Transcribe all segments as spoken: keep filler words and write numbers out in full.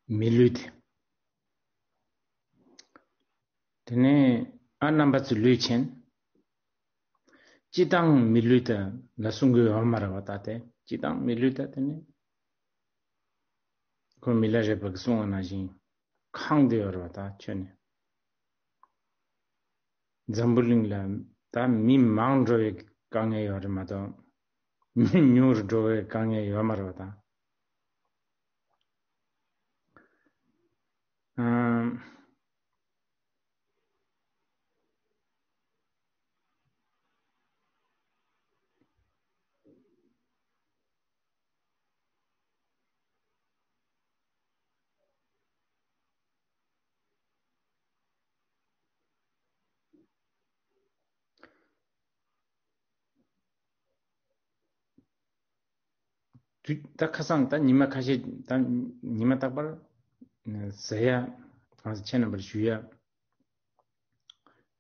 མི་ལུས་དེ། དེ་ནས་ཨ་རྣམ་པ་ཚོ་ལུས་ཆེན། སྤྱི་བཏང་མི་ལུས་དེ་ལ་གསུང་གི་ཡོད་མ་རེད་བ། ད་དེ་སྤྱི་བཏང་མི་ལུས་དེ་དེ་ནས་ཁོ་མི་ལ་རས་པ་གིས་གསུངས་པ་ནང་བཞིན་ཁེངས་བསྡད་ཡོད་རེད་བ། ད་ཁྱོན་ནས། འཛམ་བུ་གླིང་ལ་ད་མི་མང་འགྲོ་བའི་དཀའ་ངལ་ཡོད་རེད་མ་གཏོགས། མི་ཉུང་རུ་འགྲོ་བའི་དཀའ་ངལ་ཡོད་མ་རེད་བ་ད། ཨམ། དུས་ད་ཁ་སང་ད་ཉི་མ་ཁ་ཤས་ད་ཉི་མ་རྟག་པར་ཟེར་ཡ། གང་ཟེར་ཁྱེད་རྣམ་པར་ཞུ་ཡ།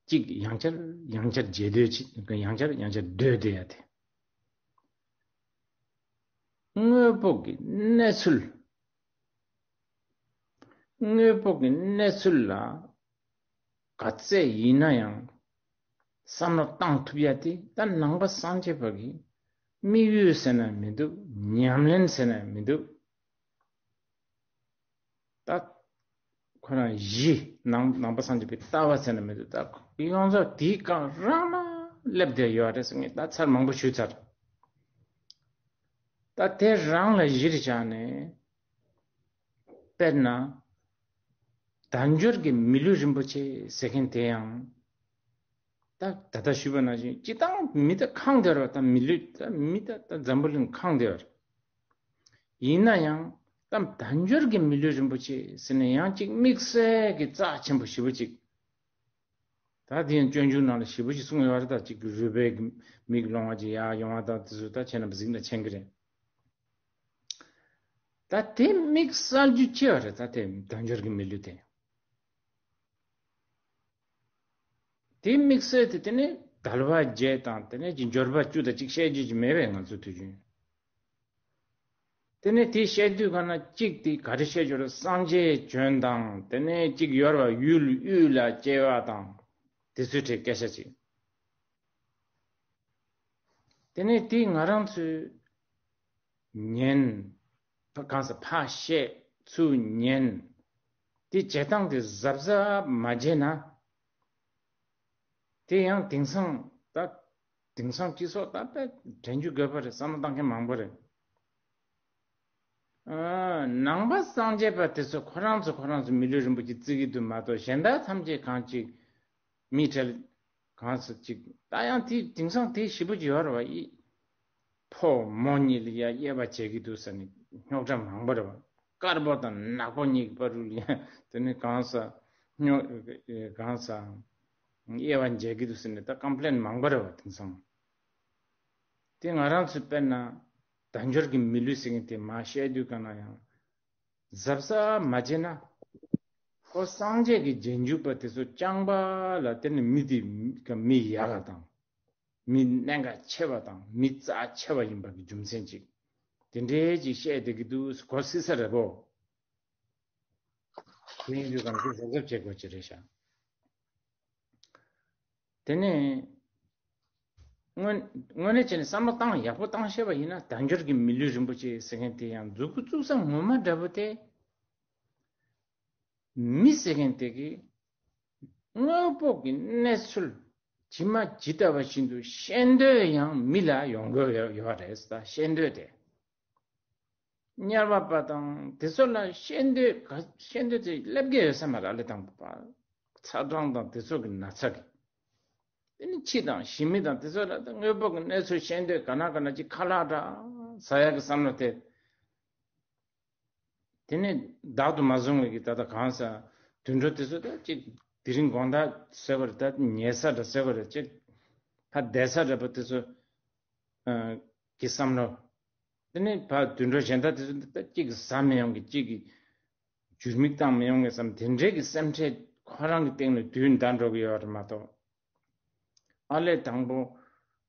གཅིག་ཡང་བསྐྱར་ཡང་བསྐྱར་བརྗེད་སྡོད་ཅིག་ཡང་བསྐྱར་ཡང་བསྐྱར་སྡོད་བསྡད་ཡ་དེ། དངོས་པོ་གི་གནས་ཚུལ། དངོས་པོ་གི་གནས་ཚུལ་ལ་ག་ཚད་ཡིན་ན་ཡང་བསམ་བློ་བཏང་ཐུབ་ཡ་དེ་ད་ནང་པ་སངས་རྒྱས་པ་གི་དམིགས་ཡུལ་ཟེར་ན་མི་འདུག་ཉམས་ལེན་ཟེར་ན་མི་འདུག་ད་ཁོ་རང་གཞི་ནང་ནང་པ་སངས་རྒྱས་པའི་ལྟ་བ་ཟེར་ན་མི་འདུག་ད་ཡོངས་རྫོགས་དེའི་སྒང་རང་ལ་སླེབས་བསྡད་ཡོད་རེད་ཟེར་ངས་ད་ཚར་མང་པོ་ཞུས་ཚར། ད་དེ་རང་ལ་གཞིར་བཞག་ནས། དཔེར་ན། དལ་འབྱོར་གྱི་མི་ལུས་རིན་པོ་ཆེ་ཟེར་མཁན་དེ་ཡང་། ད་ད་ལྟ་ཞུས་པ་ནང་བཞིན་སྤྱི་བཏང་མི་ད་ཁེངས་བསྡད་རེད་བ། ད་མི་ལུས་ད་མི་ད་ད་འཛམ་བུ་གླིང་ཁེངས་བསྡད་རེད། ཡིན་ན་ཡང་ད་དལ་འབྱོར་གྱི་མི་ལུས་རིན་པོ་ཆེ་ཟེར་ནས་ཡང་གཅིག་དམིགས་བསལ་གྱི་རྩ་ཆེན་པོ་ཞེ་པོ་ཅིག་ད་དེ་ཡང་སྤྱོད་འཇུག་ནང་ལ་ཞེ་པོ་ཅིག་གསུངས་ཡོད་རེད། ད་གཅིག་གི་རུས་པའི་མིག་ལོང་བ་ཅིག་ཡར་ཡོང་བ་དང་དེ་ཚོ་ད་ཁྱེད་རྣམ་པ་གཟིགས་ན་མཁྱེན་གྱི་རེད། ད་དེ་དམིགས་བསལ་རྒྱུ་ཅི་ཡོད་རེད། ད་དེ་དལ་འབྱོར་གྱི་མི་ལུས་དེ། དེ་དམིགས་བསལ་དེ་དེ་ནས་དལ་བ་བརྒྱད་དང་དེ་ནས་ཀྱི་འབྱོར་པ་བཅུ་དང་གཅིག་བཤད་རྒྱུ་ཅིག་མེད་པས་ང་ཚོ་དུས་རྒྱུན། དེ་ནས་དེ་བཤད་དུས་གང་ན་གཅིག་དེ་ག་རེ་བཤད་རྒྱུ་རེད། སངས་རྒྱས་བྱོན་དང་དེ་ནས་གཅིག་ཡོད་རེད་བ། ཡུལ་དབུས་ལ་སྐྱེ་བ་དང་དེ་ཚོའི་གྲས་སྐད་ཆ་ཅིག་དེ་ནས་དེ་ང་རང་ཚོས་ཉན། གང་ཟེར་ཕར་བཤད་ཚུར་ཉན། དེ་བྱེད་སྟངས་དེ་གཟབ་གཟབ་མ་བྱས་ན། དེ་ཡང་དེང་སང་ད་དེང་སང་སྤྱི་ཚོགས་ད་དཔེ་དྲན་རྒྱུ་དགོས་པ་རེད། བསམ་བློ་བཏང་མཁན་མང་པོ་རེད། ཨ། ནང་པ་སངས་རྒྱས་པ་དེ་ཚོ་ཁོ་རང་ཚོ་ཁོ་རང་ཚོ་མི་ལུས་རིན་པོ་ཆེ་བརྩི་གི་འདུག་མ་གཏོགས་གཞན་དག་ཐམས་ཅད་གང་ཅིག་མི་གྲལ་གང་ཟེར་ཅིག་ད་ཡང་དེ་དེང་སང་དེ་ཞེ་པོ་ཅིག་ཡོད་རེད་བ། ཡི་ཕོ་མོ་གཉིས་ལ་ཡ་དབྱེ་བ་འབྱེད་ཀྱི་འདུག་ཟེར་ནས་རྙོག་དྲ་མང་པོ་རེད་བ། དཀར་པོ་དང་ནག་པོ་གཉིས་ཀྱི་བར་དུ་ལ་ཡ་དེ་ནི་གང་ཟེར་རྙོག་གང་ཟེར་དབྱེ་བ་འབྱེད་ཀྱི་འདུག་ཟེར་ནས་ད་ཀམ་པི་ལེན་མང་པོ་རེད་བ། དེང་སང་དེ་ང་རང་ཚོས་དཔེར་ན་དལ་འབྱོར་གྱི་མི་ལུས་ཟེར་མཁན་དེ་མར་བཤད་དུས་གང་ན་ཡང་། གཟབ་གཟབ་མ་བྱས་ན། ཁོ་སངས་རྒྱས་ཀྱི་རྗེས་འཇུག་པ་དེ་ཚོ་རྐྱང་པ་ལ་བརྟེན་ནས་མི་དེ་མི་ཡག་ག་དང་། མི་གནད་འགག་ཆེ་བ་དང་མི་རྩ་ཆེ་བ་ཡིན་པ་གི་རྒྱུ་མཚན་ཅིག་དེ་འདྲའི་ཅིག་བཤད་བསྡད་ཀྱི་འདུག་གོ་སྲིད་ས་རེད་གོ། དེ་ཡིན་དུས་གང་གི་གཟབ་གཟབ་བྱེད་དགོས་ཀྱི་རེད་ཤག་དེ་ནས། དངོས་དངོས་གནས་བྱས་ནས་བསམ་བློ་བཏང་ཡག་པོ་བཏང་ཤེས་པ་ཡིན་ན་དལ་འབྱོར་གྱི་མི་ལུས་རིན་པོ་ཆེ་ཟེར་མཁན་དེ་ཡང་མཛུབ་གུ་བཙུགས་ས་ངོ་མ་འདྲ་པོ་དེ། མི་ཟེར་མཁན་དེ་གིས་དངོས་པོ་གི་གནས་ཚུལ་ཇི་མ་ཇི་ལྟ་བ་བཞིན་དུ་ཤེས་འདོད་ཡང་མི་ལ་ཡོང་དགོས་ཡོད་ཡོད་རེད་ད། ཤེས་འདོད་དེ། དམྱལ་བ་པ་དང་དེ་ཚོ་ལ་ཤེས་འདོད་ག་ཤེས་འདོད་དེ་སླེབས་ཀྱི་ཡོད་ས་མ་རེད། ཨ་ལས་དང་པོ་པ་ཚ་གྲང་དང་དེ་ཚོ་གི་ན་ཚ་གི། དེ་ནི་འཆི་དང་ཞི་མི་དང་དེ་ཚོ་ལ་ད་དངོས་པོ་གི་གནས་ཚུལ་ཤེས་འདོད་ག་ན་ག་ན་ཅིག་ཁ་ལག་འདྲ་ཟ་ཡག་གི་བསམ་བློ་དེ། དེ་ནི་བདག་ཏུ་མ་བཟུང་བའི་གི་ད་ལྟ་གང་ཟེར་དུད་འགྲོ་དེ་ཚོ་ད་ཅིག་དེ་རིང་དགོང་དག་ཟེར་བ་རེད། ད་ཉལ་ས་འདྲ་ཟེར་བ་རེད། ཅིག་ཕ་བསྡད་ས་འདྲ་པོ་དེ་ཚོ་གི་བསམ་བློ། དེ་ནི་ཕ་དུད་འགྲོ་གཞན་དག་དེ་ཚོ་ད་གཅིག་གིས་ཟ་མི་ཡོང་གི། གཅིག་གིས་འཇུར་མིག་བཏང་མི་ཡོང་གི་བསམ། དེ་འདྲའི་གི་སེམས་ཁྲལ་ཁོ་རང་གི་སྟེང་ནས་དུས་འདའ་འགྲོ་གི་ཡོད་རེད་མ་གཏོགས། ཨ་ལས་དང་པོ་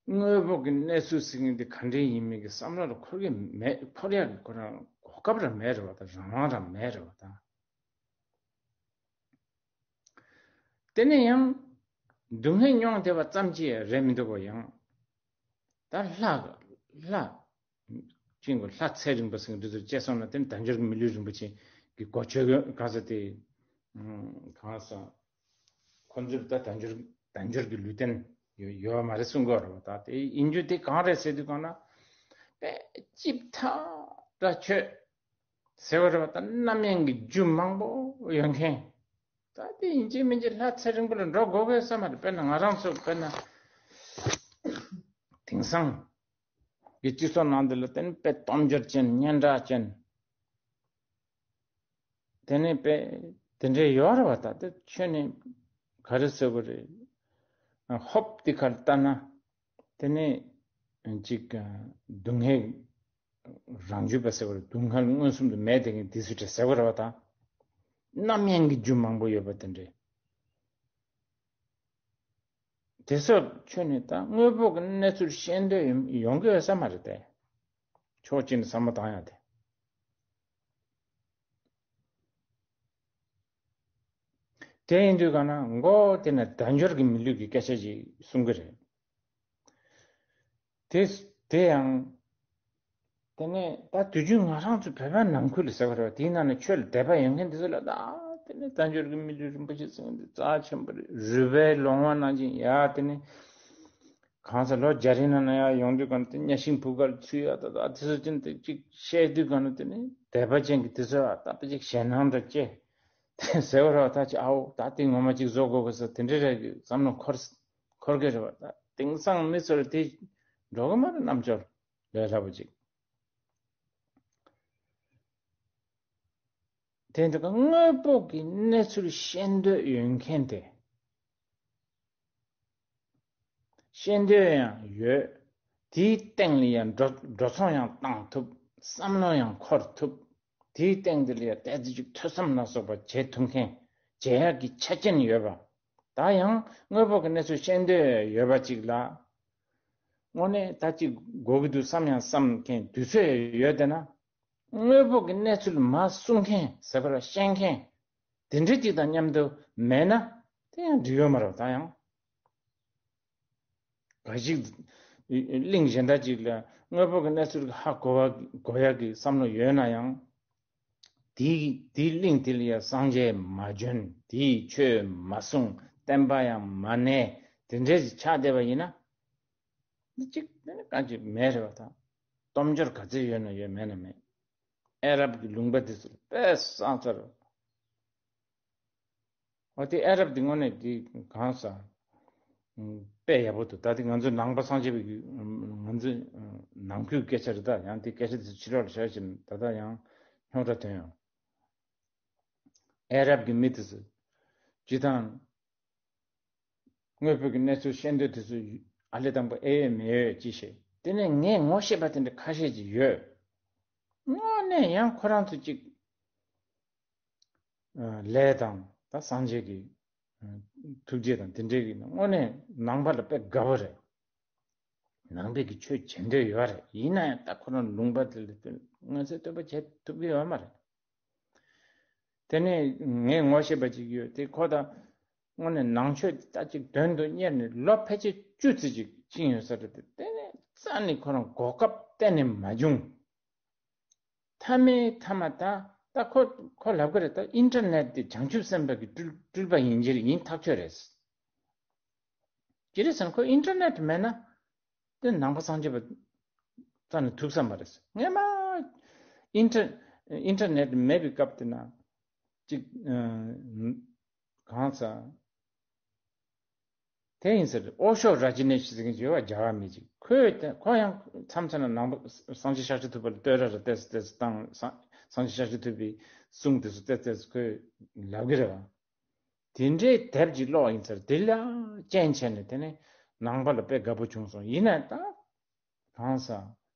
དངོས་པོ་གི་གནས་ཚུལ་ཟེར་མཁན་དེ་ག་འདྲའི་ཡིན་མིན་གི་བསམ་བློ་ལ་འཁོར་གི་མེད། འཁོར་ཡག་གི་ཁོ་རང་གོ་སྐབས་རང་མེད་རེད་བ། ད་རང་དབང་རང་མེད་རེད་བ། ད་ དེ་ནས་ཡང་སྡུག་བསྔལ་མྱོང་བསྡད་པ་ཙམ་གྱིས་རེད་མི་འདུག་གོ། ཡང་ད་ལྷ་ལྷ་ཅིག་གོ། ལྷ་ཚེ་རིང་པོ་ཟེར་འདི་ཚོ་བཅད་སོང་ན་དེ་ནི་དལ་འབྱོར་གྱི་མི་ལུས་རིན་པོ་ཆེ་གི་གོ་ཆོད་གི་ག་ས་དེ་གང་ས་ཁོ་ཚོར་ད་དལ་འབྱོར་དལ་འབྱོར་གྱི་ལུས་རྟེན་ཡོད་ཡོད་མ་རེད་གསུང་གི་ཡོད་རེད་བ། ད་དེ་ཡིན་རྒྱུ་དེ་གང་རེད་ཟེར་དུས་གང་ན་དཔེ་ལྕིབས་ཐག་འདྲ་ཆོད་ཟེར་བ་རེད་བ། ད་རྣམ་གཡེང་གི་རྒྱུ་མང་པོ་ཡོད་མཁན། ད་དེ་ཡིན་གཅིག་མིན་གཅིག་ལྷ་ཚེ་རིང་པོ་ལ་འགྲོ་དགོས་དགོས་བསམ་མ་རེད། དཔེར་ན་ང་རང་ཚོ་དཔེར་ན་དེང་སང་གི་སྤྱི་ཚོགས་ནང་འདི་ལ་བརྟེན་དཔེ་སྟོབས་འབྱོར་ཅན་སྙན་གྲགས་ཅན། དེ་ནས་དཔེ་དེ་འདྲའི་ཡོད་རེད་བ། ད་དེ་ཁྱོད་ནས་ག་རེ་ཟེར་དགོས་རེད། ཧོབ་དེ་ཁར་ལྟ་ན། དེ་ནས་ཅིག་སྡུག་བསྔལ་རང་རྒྱུད་པ་ཟེར་བ་རེད། སྡུག་བསྔལ་མངོན་སུམ་དུ་མེད་དེ་གིན་དེ་སུ་དྲན་ཟེར་བ་རེད་བ། ད་རྣམ་གཡེང་གི་རྒྱུ་མང་པོ་ཡོད་པ་དེ་འདྲས། དེ་ཚོ་ཁྱོད་ནས་ད་དངོས་པོ་གི་གནས་ཚུལ་ཤེས་འདོད་ཡོང་གི་ཡོད་ས་མ་རེད་དེ། ཕྱོགས་གཅིག་ནས་བསམ་བློ་བཏང་ཡ་དེ། དེ་ཡིན་དུས་གང་ན་མགོ་དེ་ནས་དལ་འབྱོར་གྱི་མི་ལུས་ཀྱི་སྐད་ཆ་ཞིག་གསུང་གི་རེད། དེ་དེ་ཡང་དེ་ནས་ད་དུས་རྒྱུན་ང་རང་ཚོ་བོད་པ་ནང་ཁུལ་ལ་ཟེར་བ་རེད་བ། དེའི་ནང་ནས་ཆོས་ལ་དད་པ་ཡོད་མཁན་དེ་ཚོ་ལ་ད་དེ་ནས་དལ་འབྱོར་གྱི་མི་ལུས་རིན་པོ་ཆེ་ཟེར་མཁན་དེ་རྩ་ཆེན་པོ་རེད། རུས་པའི་ལོང་བ་ནང་བཞིན་ཡ་དེ་ནས་གང་ས་ལོ་བརྒྱ་རིང་ནང་ན་ཡ་ཡོང་དུས་གང་དེ་གཉའ་ཤིང་བུ་གར་ཚུད་ཡ་ད་ད་དེ་ཚོ་ཅན་དེ་གཅིག་བཤད་དུས་གང་ན་དེ་ནས་དད་པ་ཅན་གྱི་དེ་ཚོ་ད་དཔེ་ཅིག་ཞེད་སྣང་འདྲ་སྐྱེ། དེ་ཟེར་བ་རེད་བ། ད་ཅི་ཨའོ་ད་དེ་ངོ་མ་ཅིག་བཟོ་དགོས་དགོས་ཟེར་དེ་འདྲའི་རེད་བསམ་བློ་འཁོར་འཁོར་གི་རེད་བ། ད་དེང་སང་མི་ཚོར་དེ་འགྲོ་གི་མ་རེད། རྣམ་འབྱོར་ལས་སླ་པོ་ཅིག་དེ་འདི་ག་དངོས་པོ་གི་གནས་ཚུལ་ཤེས་འདོད་ཡོད་མཁན་དེ། ཤེས་འདོད་ཡང་ཡོད། དེའི་སྟེང་ལ་ཡང་འགྲོ་འགྲོ་སོང་ཡང་བཏང་ཐུབ། བསམ་བློ་ཡང་འཁོར་ཐུབ། དེའི་སྟེང་དེ་ལ་ཡང་ཏོག་ཙམ་ཅིག་ཐོས་བསམ་ལ་སོགས་པ་བྱེད་ཐུབ་མཁན། བྱེད་ཡག་གི་ཆ་རྐྱེན་ཡོད་པ། ད་ཡང་དངོས་པོ་གི་གནས་ཚུལ་ཤེས་འདོད་ཡོད་པ་ཅིག་ལ། དངོས་གནས་ད་ཅིག་དགོས་ཀྱི་འདུག་བསམ་ཡང་བསམ་མཁན་དུས་ཚོད་ཡོད་དེ་ན། དངོས་པོ་གི་གནས་ཚུལ་མར་གསུང་མཁན་ཟེར་བ་ལ་ཤེས་མཁན་དེ་འདྲ་ཅིག་དང་མཉམ་དུ་མེད་ན་དེ་ཡང་འགྲིག་ཡོད་མ་རེད། ད་ཡང་ག་ཞིག་གླིང་གཞན་དག་ཅིག་ལ་དངོས་པོ་གི་གནས་ཚུལ་གྱི་ཧ་གོ་བ་གོ་ཡག་གི་བསམ་བློ་ཡོད་ན་ཡང་། དེའི་དེའི་གླིང་དེ་ལ་ཡང་སངས་རྒྱས་མ་བྱོན། དེའི་ཆོས་མ་གསུངས། བསྟན་པ་ཡང་མ་གནས། དེ་འདྲ་ཞིག་ཆགས་བསྡད་པ་ཡིན་ན། འདི་གཅིག་དེ་ནི་གང་ཅི་མེད་རེད་བ། ད་སྟོབས་འབྱོར་ག་ཚོད་ཡོད་ན་ཡོད། མེད་ན་མེད། ཨ་རབ་ཀྱི་ལུང་པ་དེ་ཚོ་དཔེ་བཟང་ཚར། འོ་དེ་ཨ་རབ་དེ་དངོས་གནས་དེ་གང་ས་དཔེ་ཡག་པོ་འདུག་ད་དེ་ང་ཚོ་ནང་པ་སངས་རྒྱས་པའི་ང་ཚོ་ནང་ཁུལ་སྐད་ཆ་རེད། ད་ཡང་དེ་སྐད་ཆ་དེ་ཚོ་ཕྱི་ལོགས་ལ་བཤད་ཕྱིན་ད་ལྟ་ཡང་རྙོག་དྲ་ཐོན་ཡོང་། ཨ་རབ་ཀྱི་མི་དེ་ཚོ་སྤྱི་བཏང་དངོས་པོ་གི་གནས་ཚུལ་ཤེས་འདོད་དེ་ཚོ་ཨ་ལེ་དང་པོ་ཨེ་ཡོད་མེད་ཡོད་ཅི་ཤེས། དེ་ནས་ངས་ངོ་ཤེས་པ་དེ་འདྲ་ཁ་ཤས་ཅིག་ཡོད། དངོས་གནས་ཡང་ཁོ་རང་ཚོ་ཅིག་ལས་དང་ད་སངས་རྒྱས་ཀྱི་ཐུགས་རྗེ་དང་དེ་འདྲའི་གི་དངོས་གནས་ནང་པ་ལ་དཔེ་དགའ་པོ་རེད། ནང་པའི་གི་ཆོས་བྱེད་འདོད་ཡོད་རེད། ཡིན་ན་ཡང་ད་ཁོ་རང་ལུང་པ་དེ་ལ་མངོན་གསལ་དོད་པོ་བྱེད་ཐུབ་ཀྱི་ཡོད་མ་རེད། དེ་ནས་ངས་ངོ་ཤེས་པ་ཅིག་ཡོད། དེ་ཁོ་ད་དངོས་གནས་ནང་ཆོས་ད་ཅིག་དོན་དུ་གཉེར་ནས་ལོ་ཕལ་ཆེར་བཅུ་ཙམ་ཅིག་ཕྱིན་ཡོད་ས་རེད། དེ་དེ་ནས་རྩ་ནས་ཁོ་རང་གོ་སྐབས་གཏན་ནས་མ་བྱུང་། མཐའ་མའི་མཐའ་མ་ད་ད་ཁོ་ཁོ་ལབ་གི་རེད། ད་ཨིན་ཊར་ནེཊ་དེ་བྱང་ཆུབ་སེམས་དཔའ་གི་སྤྲུལ་སྤྲུལ་པ་ཡིན་གྱི་ཡིན་ཐག་ཆོད་རེད། ཅི་རེད་ཟེར་ན་ཁོ་ཨིན་ཊར་ནེཊ་མེད་ན་དེ་ནང་པ་སངས་རྒྱས་པ་རྩ་ནས་ཐུབ་ས་མ་རེད། སྔས་མ་ཨིན་ཊར་ཨིན་ཊར་ནེཊ་མེད་པའི་སྐབས་དེ་ན་ཅིག་གང་ས་དེ་ཡིན་ཟེར། ཨོ་ཤོ་ར་ཇི་ནེ་ཤི་ཟེར་མཁན་ཅིག་ཡོད་པ། རྒྱ་གར་མི་ཅིག་ཁོས་ཁོ་ཡང་མཚམས་མཚམས་ན་ནང་པ་སངས་རྒྱས་ཤཱཀྱ་ཐུབ་པ་ལ་བསྟོད་ར་ར་ཏོག་ཙམ་ཏོག་ཙམ་བཏང་། སངས་རྒྱས་ཤཱཀྱ་ཐུབ་པའི་གསུང་དེ་ཚོ་ཏོག་ཙམ་ཁོས་ལབ་གི་རེད་བ། དེ་འདྲའི་དེབ་ཅིག་ཀློག་ཡིན་ཟེར། དེ་ལ་རྐྱེན་བྱས་ནས་དེ་ནས་ནང་པ་ལ་དཔེ་དགའ་པོ་བྱུང་སོང་། ཡིན་ན་ད་གང་ས་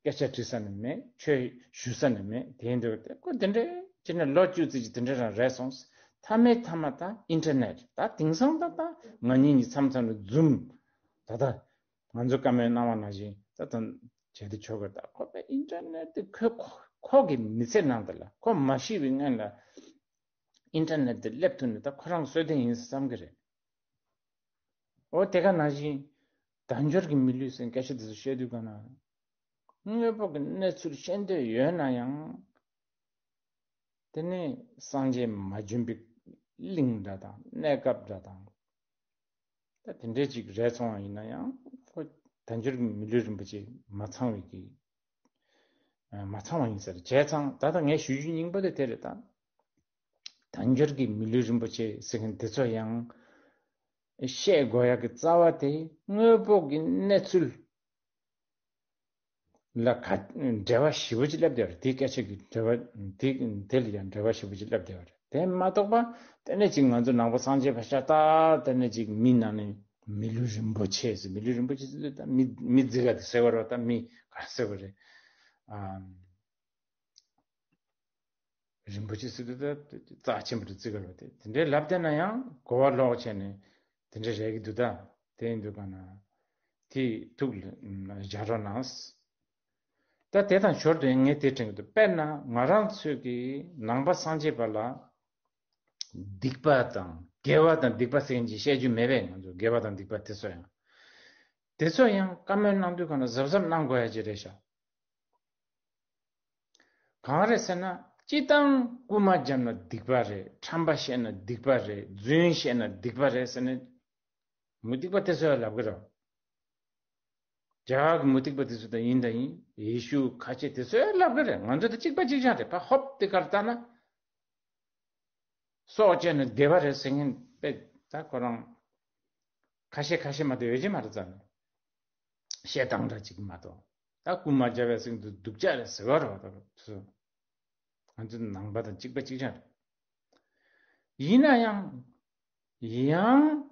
སྐད་ཆ་དྲི་ས་ནི་མེད། ཆོས་ཞུ་ས་ནི་མེད། དེ་འདྲ་དེ་ཁོ་དེ་འདྲའི་ཅི་ནས་ལོ་བཅུ་ཙམ་ཅིག་དེ་འདྲ་རང་རེད་སོང་། མཐའ་མའི་མཐའ་མ་ད་ཨིན་ཊར་ནེཊ་ད་དེང་སང་ད་ད་ང་གཉིས་ཀྱི་མཚམས་མཚམས་ལ་ཛུམ་ད་ད་ང་ཚོ་བཀའ་མོལ་གནང་བ་ནང་བཞིན་ད་ད་བྱེད་དུ་ཆོག་གི། ད་ཁོ་པའི་ཨིན་ཊར་ནེཊ་དེ་ཁོ་ཁོ་ཁོ་གི་མི་ཚེ་ནང་དུ་ལ་ཁོ་མ་ཤི་བའི་སྔོན་ལ་ཨིན་ཊར་ནེཊ་དེ་སླེབས་ཐུབ་ནས་ད་ཁོ་རང་གསོད་དོན་ཡིན་བསམ་གི་རེད། འོ་དེ་ག་ནང་བཞིན་དལ་འབྱོར་གྱི་མི་ལུས་ཟེར་སྐད་ཆ་དེ་ཚོ་བཤད་དུས་ག་ན། དངོས་པོ་གི་གནས་ཚུལ་ཤེས་འདོད་ཡོད་ན་ཡང་། དེ་ནས་སངས་རྒྱས་མ་བྱོན་པའི་གླིང་འདྲ་དང་གནས་སྐབས་འདྲ་དང་། ད་དེ་འདྲའི་ཅིག་རེད་སོང་བ་ཡིན་ན་ཡང་ཁོ་དལ་འབྱོར་གྱི་མི་ལུས་རིན་པོ་ཆེ་མ་ཚང་བའི་གི་མ་ཚང་བ་ཡིན་ཟེར། བྱས་ཙང་ད་ལྟ་ངས་ཞུ་རྒྱུ་སྙིང་པོ་དེ་དེ་རེད་ད། དལ་འབྱོར་གྱི་མི་ལུས་རིན་པོ་ཆེ་ཟེར་མཁན་དེ་ཚོ་ཡང་བཤད་དགོས་ཡག་གི་རྩ་བ་དེ་དངོས་པོ་གི་གནས་ཚུལ་ལ་ག་འགྲེལ་བ་ཞེ་པོ་ཅིག་སླེབས་བསྡད་པ་རེད། དེའི་སྐད་ཆ་གི་འགྲེལ་བ་དེ་དེ་ལ་ཡང་འགྲེལ་བ་ཞེ་པོ་ཅིག་སླེབས་བསྡད་པ་རེད། དེ་མ་གཏོགས་པ་དེ་ནས་ཅིག་ང་ཚོ་ནང་པ་སངས་རྒྱས་པ་ཤ་སྟག་དེ་ནས་ཅིག་མི་ནང་ནས་མི་ལུས་རིན་པོ་ཆེ་ཟེར། མི་ལུས་རིན་པོ་ཆེ་ཟེར་དུས་ད་མི་མི་རྫི་ག་དེ་ཟེར་བ་རེད། ད་མི་ག་ཟེར་བ་རེད། ཨ། རིན་པོ་ཆེ་ཟེར་དུས་ད་རྩ་ཆེན་པོ་རེད་བརྩི་གི་རེད་དེ། དེ་འདྲའི་ལབ་བསྡད་ན་ཡང་གོ་བ་ལོག་བྱས་ནས་དེ་འདྲའི་རེད་ཀྱི་འདུག་ད། དེ་ཡིན་དུས་ག་ན་དེ་ཐུགས་ལ་འཇགས་རོགས་གནང་། ད་དེ་དང་ཞོར་དུ་ངས་དེ་དྲན་གྱི་འདུག་དཔེར་ན་ང་རང་ཚོས་ཀྱི་ནང་པ་སངས་རྒྱས་པ་ལ་སྡིག་པ་དང་དགེ་བ་དང་སྡིག་པ་ཟེར་མཁན་ཅིག་བཤད་རྒྱུ་མེད་པས། ང་ཚོ་དགེ་བ་དང་སྡིག་པ་དེ་ཚོ་ཡང་དེ་ཚོ་ཡང་བཀའ་མོལ་གནང་དུས་ག་ན་གཟབ་གཟབ་གནང་དགོས་ཡ་ཅིག་རེད་ཤག་གང་རེད་ཟེར་ན། སྤྱིར་བཏང་རྐུན་མ་བརྒྱབ་ན་སྡིག་པ་རེད། ཁྲམ་པ་བཤད་ན་སྡིག་པ་རེད། རྫུན་བཤད་ན་སྡིག་པ་རེད་ཟེར་ནས་མུ་སྟེགས་པ་དེ་ཚོས་ལབ་གི་རེད། རྒྱ་གར་གྱི་མུ་སྟེགས་པ་དེ་ཚོ་དང་ཡིན་དང་ཡིན། ཡེ་ཤུ་ཁ་ཆེ་དེ་ཚོས་ལབ་གི་རེད། ང་ཚོ་དང་གཅིག་པ་གཅིག་རྐྱང་རེད། ཕ་ཧོབ་དེ་གར་ལྟ་ན། སྲོག་བཅད་ན་བདེ་བ་རེད་ཟེར་མཁན་དཔེ་ད་ཁོ་རང་ཁ་ཤས་ཁ་ཤས་མ་གཏོགས་ཡོད་ཀྱི་མ་རེད་རྩ་ནས། བཤད་སྟངས་འདྲ་ཅིག་མ་གཏོགས། ད་རྐུན་མ་བརྒྱབ་པ་ཟེར་མཁན་དེ་སྡུག་ཅག་རེད་ཟེར་བ་རེད་བ། ད་ང་ཚོ་ནང་པ་དང་གཅིག་པ་གཅིག་རྐྱང་རེད། ཡིན་ན་ཡང་། ཡང་།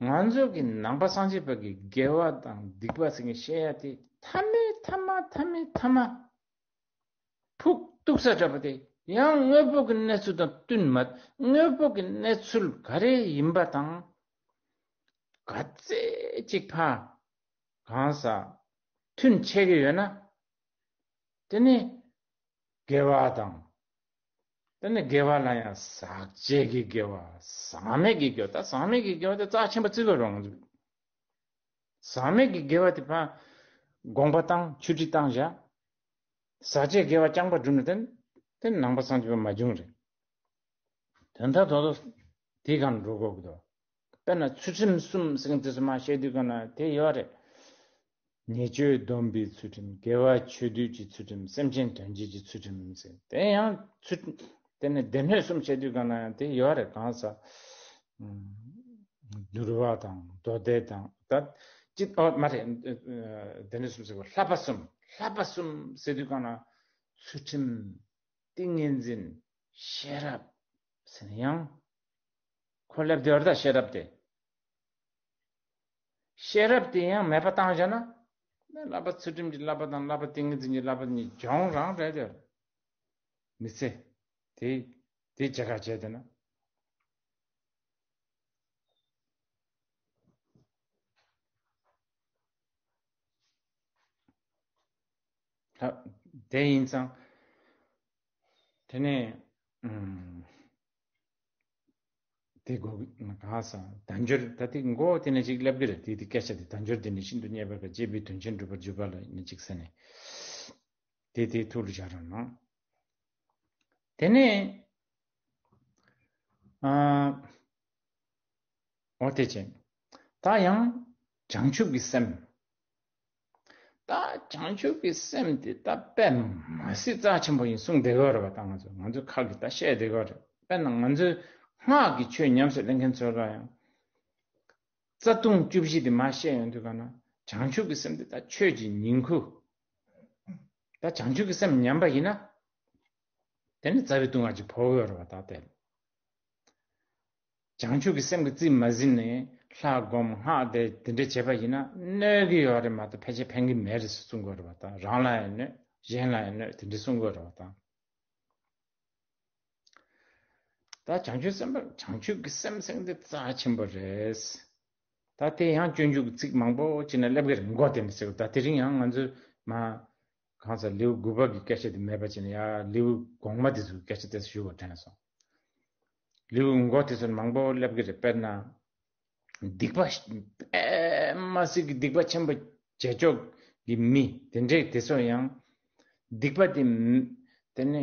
ང་ཚོ་གི་ནང་པ་སངས་རྒྱས་པ་གི་དགེ་བ་དང་སྡིག་པ་ཟེར་མཁན་བཤད་ཡ་དེ་མཐའ་མའི་མཐའ་མ་མཐའ་མའི་མཐའ་མ། ཕུགས་གཏུགས་ས་འདྲ་པོ་དེ་ཡང་དངོས་པོ་གི་གནས་ཚུལ་དང་བསྟུན་མ། དངོས་པོ་གི་གནས་ཚུལ་ག་རེ་ཡིན་པ་དང་། ག་ཚད་ཅིག་ཕ་གང་ས་མཐུན་ཆད་ཀྱི་ཡོད་ན། དེ་ནི་དགེ་བ་དང་། དེ་ནི་དགེ་བ་ལ་ཡང་ཟག་བཅས་ཀྱི་དགེ་བ། ཟག་མེད་ཀྱི་དགེ་བ། ད་ཟག་མེད་ཀྱི་དགེ་བ་དེ་རྩ་ཆེན་པོ་བརྩི་དགོས་རེད། ང་ཚོས་ཟག་མེད་ཀྱི་དགེ་བ་དེ་ཕ་དགོངས་པ་བཏང་། ཆོས་ཁྲིད་བཏང་བཞག་ཟག་བཅས་དགེ་བ་རྐྱང་པ་བསྒྲུབས་ན་དེ་དེ་ནང་པ་སངས་རྒྱས་པ་མ་བྱུང་རེད། དོན་དག་ཏོག་ཏོག་དེའི་སྒང་འགྲོ་དགོས་ཀྱི་འདུག་དཔེར་ན་ཚུལ་ཁྲིམས་གསུམ་ཟེར་མཁན་དེ་ཚོ་མ་བཤད་དུས་སྒང་ན་དེ་ཡོད་རེད། ཉེས་སྤྱོད་སྡོམ་པའི་ཚུལ་ཁྲིམས། དགེ་བ་ཆོས་སྡུད་ཀྱི་ཚུལ་ཁྲིམས། སེམས་ཅན་དོན་བྱེད་ཀྱི་ཚུལ་ཁྲིམས་ཟེར། དེ་ཡང་ཚུལ། དེ་ནས་སྡེ་སྣོད་གསུམ་བཤད་དུས་སྒང་ན་ཡང་དེ་ཡོད་རེད། གང་ཟག་ཨུམ། འདུལ་བ་དང་མདོ་སྡེ་དང་ད་ཅི། ཨོ་མ་རེད། སྡེ་སྣོད་གསུམ་ཟེར་བ་བསླབ་པ་གསུམ། བསླབ་པ་གསུམ་ཟེར་དུས་སྒང་ན་ཚུལ་ཁྲིམས། ཏིང་ངེ་འཛིན། ཤེས་རབ་ཟེར་ན་ཡང་ཁོ་སླེབས་བསྡད་ཡོད་རེད་ད། ཤེས་རབ་དེ། ཤེས་རབ་དེ་ཡང་མེད་པ་བཏང་བཞག་ན། བསླབ་པ་ཚུལ་ཁྲིམས་ཀྱི་བསླབ་པ་དང་བསླབ་པ་ཏིང་ངེ་འཛིན་གྱི་བསླབ་པ་གཉིས་གྱོང་རང་རེད་དེ། མི་ཚེ་དེ་དེ་བྱེད་ག་བྱས་བསྡད་ན། ད་དེ་ཡིན་ཙང་། དེ་ནས་ཨུམ། དེ་གོ་གང་ཟེར། དལ་འབྱོར་ད་དེ་མགོ་དེ་ནས་ཅིག་སླེབས་ཀྱི་རེད། དེ་དེ་སྐད་ཆ་དེ། དལ་འབྱོར་འདི་ནི་ཤིན་ཏུ་རྙེད་པར་དཀའ། བྱས་པས་དོན་ཆེན་འགྲུབ་པར་འགྱུར་བ་ལ་ནི་ཅིག་ཟེར་ནས། དེ་དེ་ཐུགས་ལ་བཞག་རོགས་གནང་། དེ་ནས་ཨ། འོ་དེ་བྱས། ད་ཡང་བྱང་ཆུབ་ཀྱི་སེམས། ད་བྱང་ཆུབ་ཀྱི་སེམས་དེ་ད་དཔེ་མ་སྲིད་རྩ་ཆེན་པོ་ཡིན་གསུངས་བསྡད་ཡོད་རེད་པ། ད་ང་ཚོ་ང་ཚོ་ཁ་གིས་ད་བཤད་བསྡད་ཡོད་རེད། དཔེར་ན་ང་ཚོའི་སྔགས་ཀྱི་ཆོས་ཉམས་སུ་ལེན་མཁན་ཚོ་ལ་ཡང་རྩ་ལྟུང་བཅུ་བཞི་དེ་མར་བཤད་ཡོང་དུས་ག་ན། བྱང་ཆུབ་ཀྱི་སེམས་དེ་ད་ཆོས་ཀྱི་ཉིང་ཁུ། ད་བྱང་ཆུབ་ཀྱི་སེམས་ཉམས་པ་ཡིན་ན། དེ་ནི་རྩ་བའི་ལྟུང་བ་ཅིག་ཕོག་ཡོད་རེད་པ། ད་དེ། བྱང་ཆུབ་ཀྱི་སེམས་ཀྱིས་རྩིས་མ་ཟིན་ནས་ལྷ་སྒོམ་སྔགས་བཟླས་དེ་འདྲ་བྱས་པ་ཡིན་ན་གནོད་ཀྱི་ཡོད་རེད་མ་གཏོགས་ཕལ་ཆེར་ཕན་གྱི་མེད་རེད་ཟེར་གསུང་གི་ཡོད་རེད་པ། ད་རང་ལ་ཡང་གནོད། གཞན་ལ་ཡང་གནོད། དེ་འདྲ་གསུང་གི་ཡོད་རེད་པ། ད་ད་བྱང་ཆུབ་སེམས་དཔའ། བྱང་ཆུབ་ཀྱི་སེམས་ཟེར་མཁན་དེ་རྩ་ཆེན་པོ་རེད། ད་དེ་ཡང་སྤྱོད་འཇུག་གི་ཚིག་མང་པོ་ཅིག་ན་སླེབས་ཀྱི་རེད། མགོ་དེ་ནས་ཟེར་གི། ད་དེ་རིང་ཡང་ང་ཚོས་མ། གང་ཟག་ལེའུ་དགུ་པ་གི་སྐད་ཆ་དེ་མེད་པ་བྱས་ནས་ཡ་ལེའུ་གོང་མ་དེ་ཚོའི་སྐད་ཆ་དེ་ཞུ་བར་དྲན་སོང་། ལེའུ་མགོ་དེ་ཚོར་མང་པོ་སླེབས་ཀྱི་རེད། དཔེར་ན། སྡིག་པ་པདྨ་སྲིད་ཀྱི་སྡིག་པ་ཆེན་པོ་བྱེད་ཕྱོགས་ཀྱི་མི་དེ་འདྲས་དེ་ཚོ་ཡང་སྡིག་པ་དེ་དེ་ནས་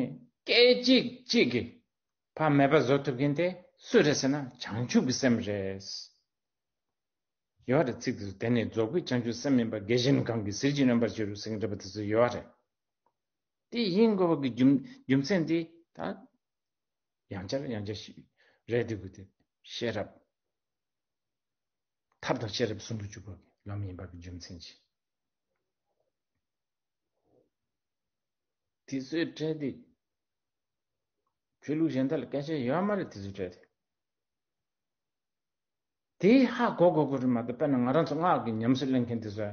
སྐད་ཅིག་གཅིག་གིས་ཕར་མེད་པ་བཟོ་ཐུབ་མཁན་དེ་སུ་རེད་ཟེར་ན་བྱང་ཆུབ་ཀྱི་སེམས་རེད། ཡོད་རེད། ཚིག་དེ་ཚོ། དེ་ནི་རྫོགས་པའི་བྱང་ཆུབ་སེམས་ཡིན་པ། དགེ་གཞན་གང་གིས་ཟིལ་གྱིས་གནོན་པར་འགྱུར་ཟེར་གྱི་འདྲ་པོ་དེ་ཚོ་ཡོད་རེད། དེ་ཡིན་དགོས་པ་གི་རྒྱུ་རྒྱུ་མཚན་དེ་ད་ཡང་བསྐྱར་ཡང་བསྐྱར་ཞིག་རེད་འདུག་གི། དེ་ཤེས་རབ་ཐབས་དང་ཤེས་རབ་ཟུང་དུ་འཇུག་པ་གི་ལམ་ཡིན་པ་གི་རྒྱུ་མཚན་གྱིས། དེ་ཚོའི་གྲས་དེ་ཆོས་ལུགས་གཞན་དག་ལ་སྐད་ཆ་ཡོད་མ་རེད། དེ་ཚོའི་གྲས་དེ། དེ་ཧ་གོ་དགོས་དགོས་རེད་མ་གཏོགས། དཔེར་ན་ང་རང་ཚོ་སྔགས་ཀྱི་ཉམས་སུ་ལེན་མཁན་དེ་ཚོ་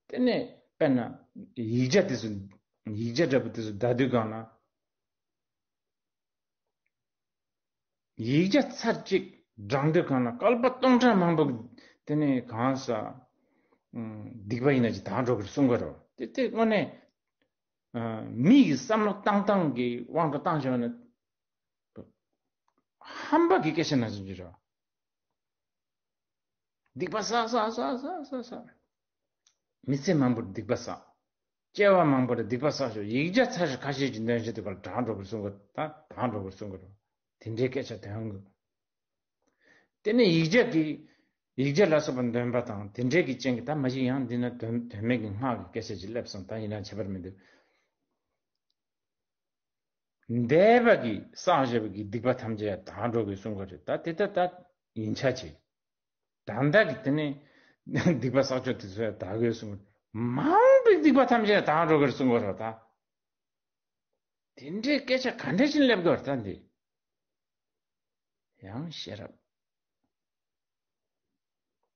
དེ་ནས་དཔེར་ན་ཡིག་བརྒྱ་དེ་ཚོ་ཡིག་བརྒྱ་འདྲ་པོ་དེ་ཚོ་བཟླ་དུས་སྒང་ལ། ཡིག་བརྒྱ་ཚར་གཅིག་བགྲང་དུས་སྒང་ལ་བསྐལ་པ་སྟོང་ཕྲག་མང་པོ་དེ་ནས་གང་ཟག་སྡིག་པ་ཡིན་ན་ཅིག་དག་འགྲོ་གི་རེད་གསུང་གི་རེད། དེ་དེ་དངོས་གནས་མི་ཡི་བསམ་བློ་བཏང་སྟངས་ཀྱི་དབང་དུ་བཏང་བྱས་ན། ཧམ་པ་གི་སྐད་ཆ་ནང་བཞིན་གྱི་རེད། སྡིག་པ་བསགས་བསགས་བསགས་བསགས་བསགས། མི་ཚེ་མང་པོར་སྡིག་པ་བསགས། སྐྱེ་བ་མང་པོར་སྡིག་པ་བསགས་ཤོག་ཡིག་བརྒྱ་ཚར་ཞིག་ཁ་ཤས་ཀྱི་འདོན་བྱེད་དུས་སྐབས་དྲག་འགྲོ་དགོས་གསུང་གི། ད་དྲག་འགྲོ་དགོས་གསུང་གི་རེད། དེ་འདྲའི་སྐད་ཆ་འདོན་དགོས། དེ་ནས་ཡིག་བརྒྱ་གི་ཡིག་བརྒྱ་ལ་སོགས་པ་འདོན་པ་དང་དེ་འདྲའི་གི་རྐྱེན་གྱིས། ད་མ་གཞི་ཡང་འདི་ན་དོན་དོན་མེད་ཀྱི་སྔགས་ཀྱི་སྐད་ཆ་ཅིག་སླེབས་སོང་། ད་ཡིན་ན་ཁྱད་པར་མི་འདུག་འདས་པ་གི་བསགས་བཞག་པའི་གི་སྡིག་པ་ཐམས་ཅད་ཡང་དག་འགྲོ་དགོས་གསུང་གི་རེད། ད་དེ་ལྟ་ད་ཡིན་ཆ་ཆེ། ད་ལྟ་གི་དེ་ནས་སྡིག་པ་བསགས་ཕྱོགས་དེ་ཚོ་ཡང་དག་དགོས་གསུང་གི་རེད། མང་པོའི་སྡིག་པ་ཐམས་ཅད་ཡང་དག་འགྲོ་དགོས་གསུང་གི་རེད། ད་དེ་འདྲའི་སྐད་ཆ་ག་འདྲ་ཞིག་སླེབས་དགོས་རེད། ད་འདི་ཡང་ཤེས་རབ་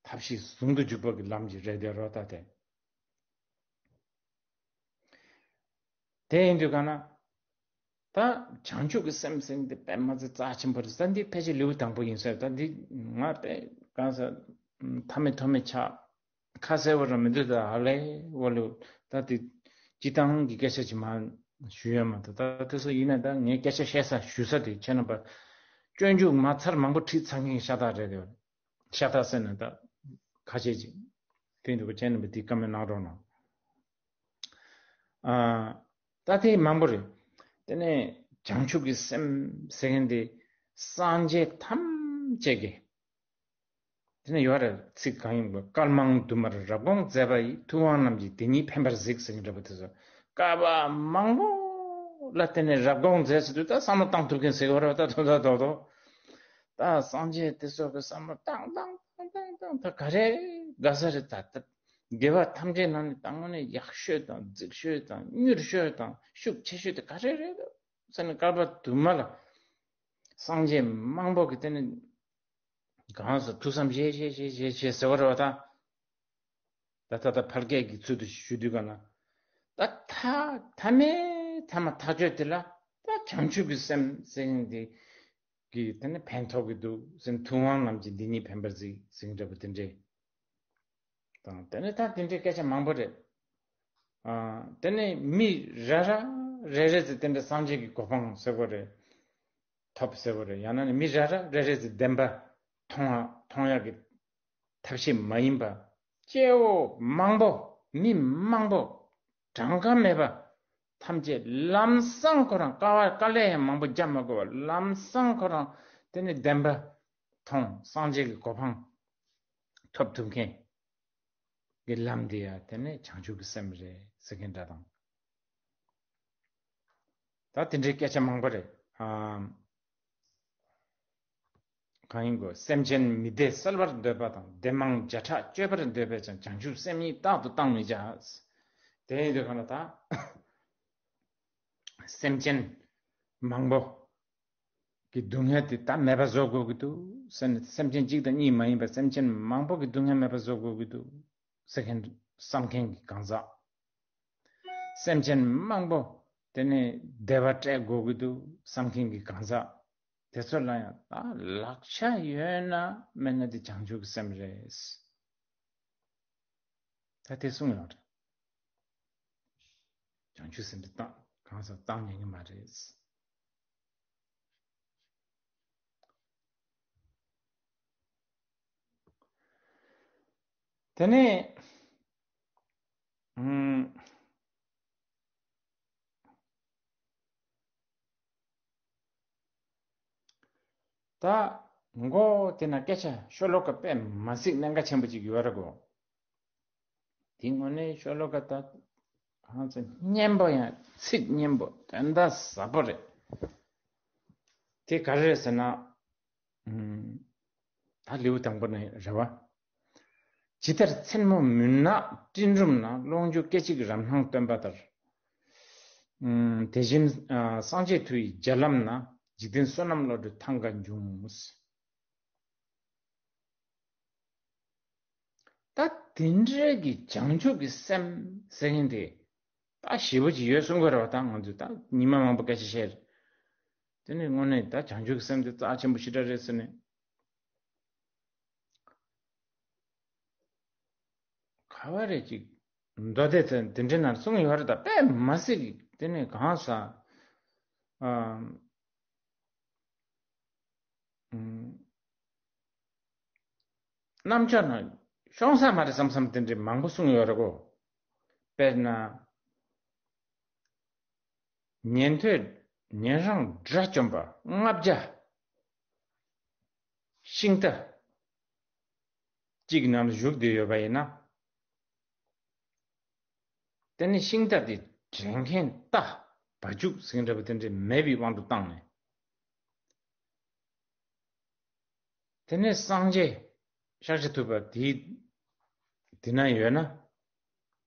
ཐབས་ཤེས་ཟུང་དུ་འཇུག་པ་གི་ལམ་གྱི་རེད་དེ་རོ། ད་དེ། དེ་ཡིན་དུས་གང་ན། ད་བྱང་ཆུབ་ཀྱི་སེམས་ཟེར་འདི་དཔེ་མ་ཚད་རྩ་ཆེན་པོ་རེད། ད་འདི་ཕལ་ཆེར་ལེའུ་དང་པོ་ཡིན་ས་རེད། ད་འདི་ང་དཔེ་གང་ས་མཐའ་མེད་ཐོག་མེད་ཆགས། ཁ་གསལ་བོ་རང་མི་འདུག་ད་ཧ་ལས་བོ་ལེའུ། ད་འདི་སྤྱི་བཏང་གི་སྐད་ཆ་ཅིག་མ་ཞུ་ཡ་མ་གཏོགས། ད་དེ་ཚོ་ཡིན་ན་ད་ངས་སྐད་ཆ་བཤད་ས་ཞུ་ས་དེ་ཁྱེད་རྣམ་པ་སྤྱོད་འཇུག་མ་ཚར་མང་པོ་ཁྲིད་ཚར་མཁན་ཤ་སྟག་རེད་དེ། ཤ་སྟག་ཟེར་ན་ད་ཁ་ཤས་ཅིག་དེ་འདུག་ག་ཁྱེད་རྣམ་པས་དེ་བཀའ་མོལ་གནང་རོགས་གནང་། ཨ། ད་དེ་མང་པོ་རེད། དེ་ནས་བྱང་ཆུབ་ཀྱི་སེམས་ཟེར་མཁན་དེ་སངས་རྒྱས་ཐམས་ཅད་ཀྱི། དེ་ནས་ཡོད་རེད། ཚིག་གང་ཡིན་པ། བསྐལ་མང་དུ་མར་རབ་དགོངས་མཛད་པ་ཡི། ཐུབ་དབང་རྣམས་ཀྱིས་དེ་ཉིད་ཕན་པར་གཟིགས་ཟེར་མཁན་འདྲ་པོ་དེ་ཚོ། བསྐལ་པ་མང་པོ་ལ་དེ་ནས་རབ་དགོངས་མཛད་ཟེར་དུས་ད་བསམ་བློ་བཏང་ཐུབ་མཁན་ཟེར་གི་རེད་པ། ད་དོ་ད་དོ་དོ། ད་སངས་རྒྱས་དེ་ཚོ་གི་བསམ་བློ་བཏང་བཏང་བཏང་བཏང་བཏང་། ད་ག་རེ་དགའ་ས་རེད། ད་ད་དགེ་བ་ཐམས་ཅད་ནང་ནས་ད་དངོས་གནས་ཡག་ཤོས་དང་རྫིག་ཤོས་དང་མྱུར་ཤོས་དང་ཤུགས་ཆེ་ཤོས་དེ་ག་རེ་རེད་ཟེར་ནས། བསྐལ་པ་དུ་མ་ལ་སངས་རྒྱས་མང་པོ་གི་དེ་ནས་གང་ཟེར། ཐུགས་བསམ་བཞེས་བཞེས་བཞེས་བཞེས་བཞེས་ཟེར་བ་རེད་པ། ད། ད་ལྟ་ད་ཕལ་སྐད་ཀྱི་ཚུལ་དུ་ཞུ་དུས་ག་ན། ད་ཐ་ཐ་མའི་ཐ་མ་ཐག་ཆོད་དེ་ལ་ད་བྱང་ཆུབ་ཀྱི་སེམས་ཟེར་མཁན་དེ་གིས་དེ་ནི་ཕན་ཐོགས་ཀྱི་འདུག་ཟེར། ཐུབ་དབང་རྣམས་ཀྱིས་འདི་ཉིད་ཕན་པར་གཟིགས་ཟེར་མཁན་འདྲ་པོ་དེ་འདྲས་དང་། དེ་ནི་ད་དེ་འདྲའི་སྐད་ཆ་མང་པོ་རེད། ཨ། དེ་ནི་མི་རེ་རེ་རེ་རེ་ཟེར་དེ་འདྲ་སངས་རྒྱས་ཀྱི་གོ་འཕང་ཟེར་བ་རེད། ཐོབ་ཟེར་བ་རེད། ཡང་ན་ནི་མི་རེ་རེ་རེ་རེ་ཟེར་བདེན་པ་མཐོང་བ་མཐོང་ཡག་གི་ཐབས་ཤེས་མ་ཡིན་པ། སྐྱེ་བོ་མང་པོ་མི་མང་པོ་གྲངས་ཀ་མེད་པ་ཐམས་ཅད་ལམ་སང་ཁོ་རང་དཀའ་བ་དཀའ་ལས་ཡང་མང་པོ་རྒྱབ་མ་དགོས་པར་ལམ་སང་ཁོ་རང་དེ་ནི་བདེན་པ་མཐོང་། སངས་རྒྱས་ཀྱི་གོ་འཕང་ཐོབ་ཐུབ་མཁན་གྱི་ལམ་དེ་ཡང་དེ་ནི་བྱང་ཆུབ་ཀྱི་སེམས་རེད་ཟེར་མཁན་འདྲ་དང་། ད་དེ་འདྲའི་སྐད་ཆ་མང་པོ་རེད། ཨ། གང་ཡིན་གོ། སེམས་ཅན་མི་བདེ་བསལ་བར་འདོད་པ་དང་། བདེ་མང་བརྒྱ་ཕྲག་སྤྱོད་པར་འདོད་པས་ཀྱང་། བྱང་ཆུབ་སེམས་ཉིད་རྟག་ཏུ་བཏང་མི་བྱ། དེ་ཡིན་དུས་གང་ལ་ད་སེམས་ཅན་མང་པོ་གི་སྡུག་བསྔལ་དེ་ད་མེད་པ་བཟོ་དགོས་ཀྱི་འདུག་ཟེར་ནས། སེམས་ཅན་གཅིག་དང་གཉིས་མ་ཡིན་པར་སེམས་ཅན་མང་པོ་གི་སྡུག་བསྔལ་མེད་པ་བཟོ་དགོས་ཀྱི་འདུག་ཟེར་མཁན་བསམ་མཁན་གྱི་གང་ཟག་སེམས་ཅན་མང་པོ་དེ་ནས་བདེ་བ་སྤྲད་དགོས་ཀྱི་འདུག་བསམ་མཁན་གྱི་གང་ཟག་དེ་ཚོ་ལ་ཡང་ད་ལག་ཆ་ཡོད་ན་མེད་ན་དེ་བྱང་ཆུབ་ཀྱི་སེམས་རེད། ད་དེ་གསུངས་ཡོད་རེད། བྱང་ཆུབ་སེམས་དེ་བཏང་གང་ཟག་བཏང་ཉན་གྱི་མ་རེད། དེ་ནས་ཨམ། ད་མགོ་དེ་ན་སྐད་ཆ་ཤོ་ལོ་ཀ་དཔེ་མ་སྲིད་གནད་འགག་ཆེན་པོ་ཅིག་ཡོད་རེད་གོ། དེ་དངོས་གནས་ཤོ་ལོ་ཀ་ད་གང་ཚེ་སྙན་པོ་ཡང་ཚིག་སྙན་པོ་དོན་དག་ཟབ་པོ་རེད། དེ་ག་རེ་རེད་ཟེར་ན། ཨམ། ད་ལེའུ་དང་པོ་ནས་རེད་བ། ཇི་ལྟར་མཚན་མོ་མུན་ནག་སྤྲིན་རུམ་ན། ཀློང་འཇུག་སྐད་ཅིག་རབ་སྣང་སྟོན་པ་ལྟར། ཨམ། དེ་བཞིན་ཨ་སངས་རྒྱས་མཐུ་ཡི་རྒྱ་ལམ་ན། འཇིག་རྟེན་བསོད་ནམས་བློ་གྲོས་ཐང་ག་འབྱུང་། ད་དེ་འདྲའི་གི་བྱང་ཆུབ་ཀྱི་སེམས་ཟེར་མཁན་དེ་ད་ཞེ་པོ་ཅིག་ཡོད་གསུང་གི་རེད་བ། ད་ང་ཚོས་ད་ཉི་མ་མང་པོ་སྐད་ཆ་བཤད། དེ་ནས་དངོས་གནས་ད་བྱང་ཆུབ་ཀྱི་སེམས་དེ་རྩ་ཆེན་པོ་ཞེ་དྲག་རེད་ཟེར་ནས། ག་བ་རེད་ཅིག་མདོ་སྡེ་ཚན་དེ་འདྲའི་ནང་གསུངས་ཡོད་རེད། ད་དཔེ་མ་སྲིད་ཀྱི་དེ་ནས་གང་ཟག་ཨམ། ཨམ། རྣམ་ཅོག་ནང་ཤོང་ས་མ་རེད་བསམ་བསམ་དེ་འདྲའི་མང་པོ་གསུངས་ཡོད་རེད་གོ། དཔེར་ན། ཉན་ཐོས་ཉན་རང་དགྲ་བཅོམ་པ་ལྔ་བརྒྱ་ཤིང་རྟ་གཅིག་ནང་བཞུགས་བསྡད་ཡོད་པ་ཡིན་ན། དེ་ནི་ཤིང་རྟ་དེ་དྲན་མཁན་རྟ་བ་ཕྱུགས་ཟེར་མཁན་འདྲ་པོ་དེ་འདྲའི་མེད་པའི་དབང་དུ་བཏང་ནས། དེ་ནས་སངས་རྒྱས་ཤཱཀྱ་ཐུབ་པ་དེའི་དེ་ན་ཡོད་ན།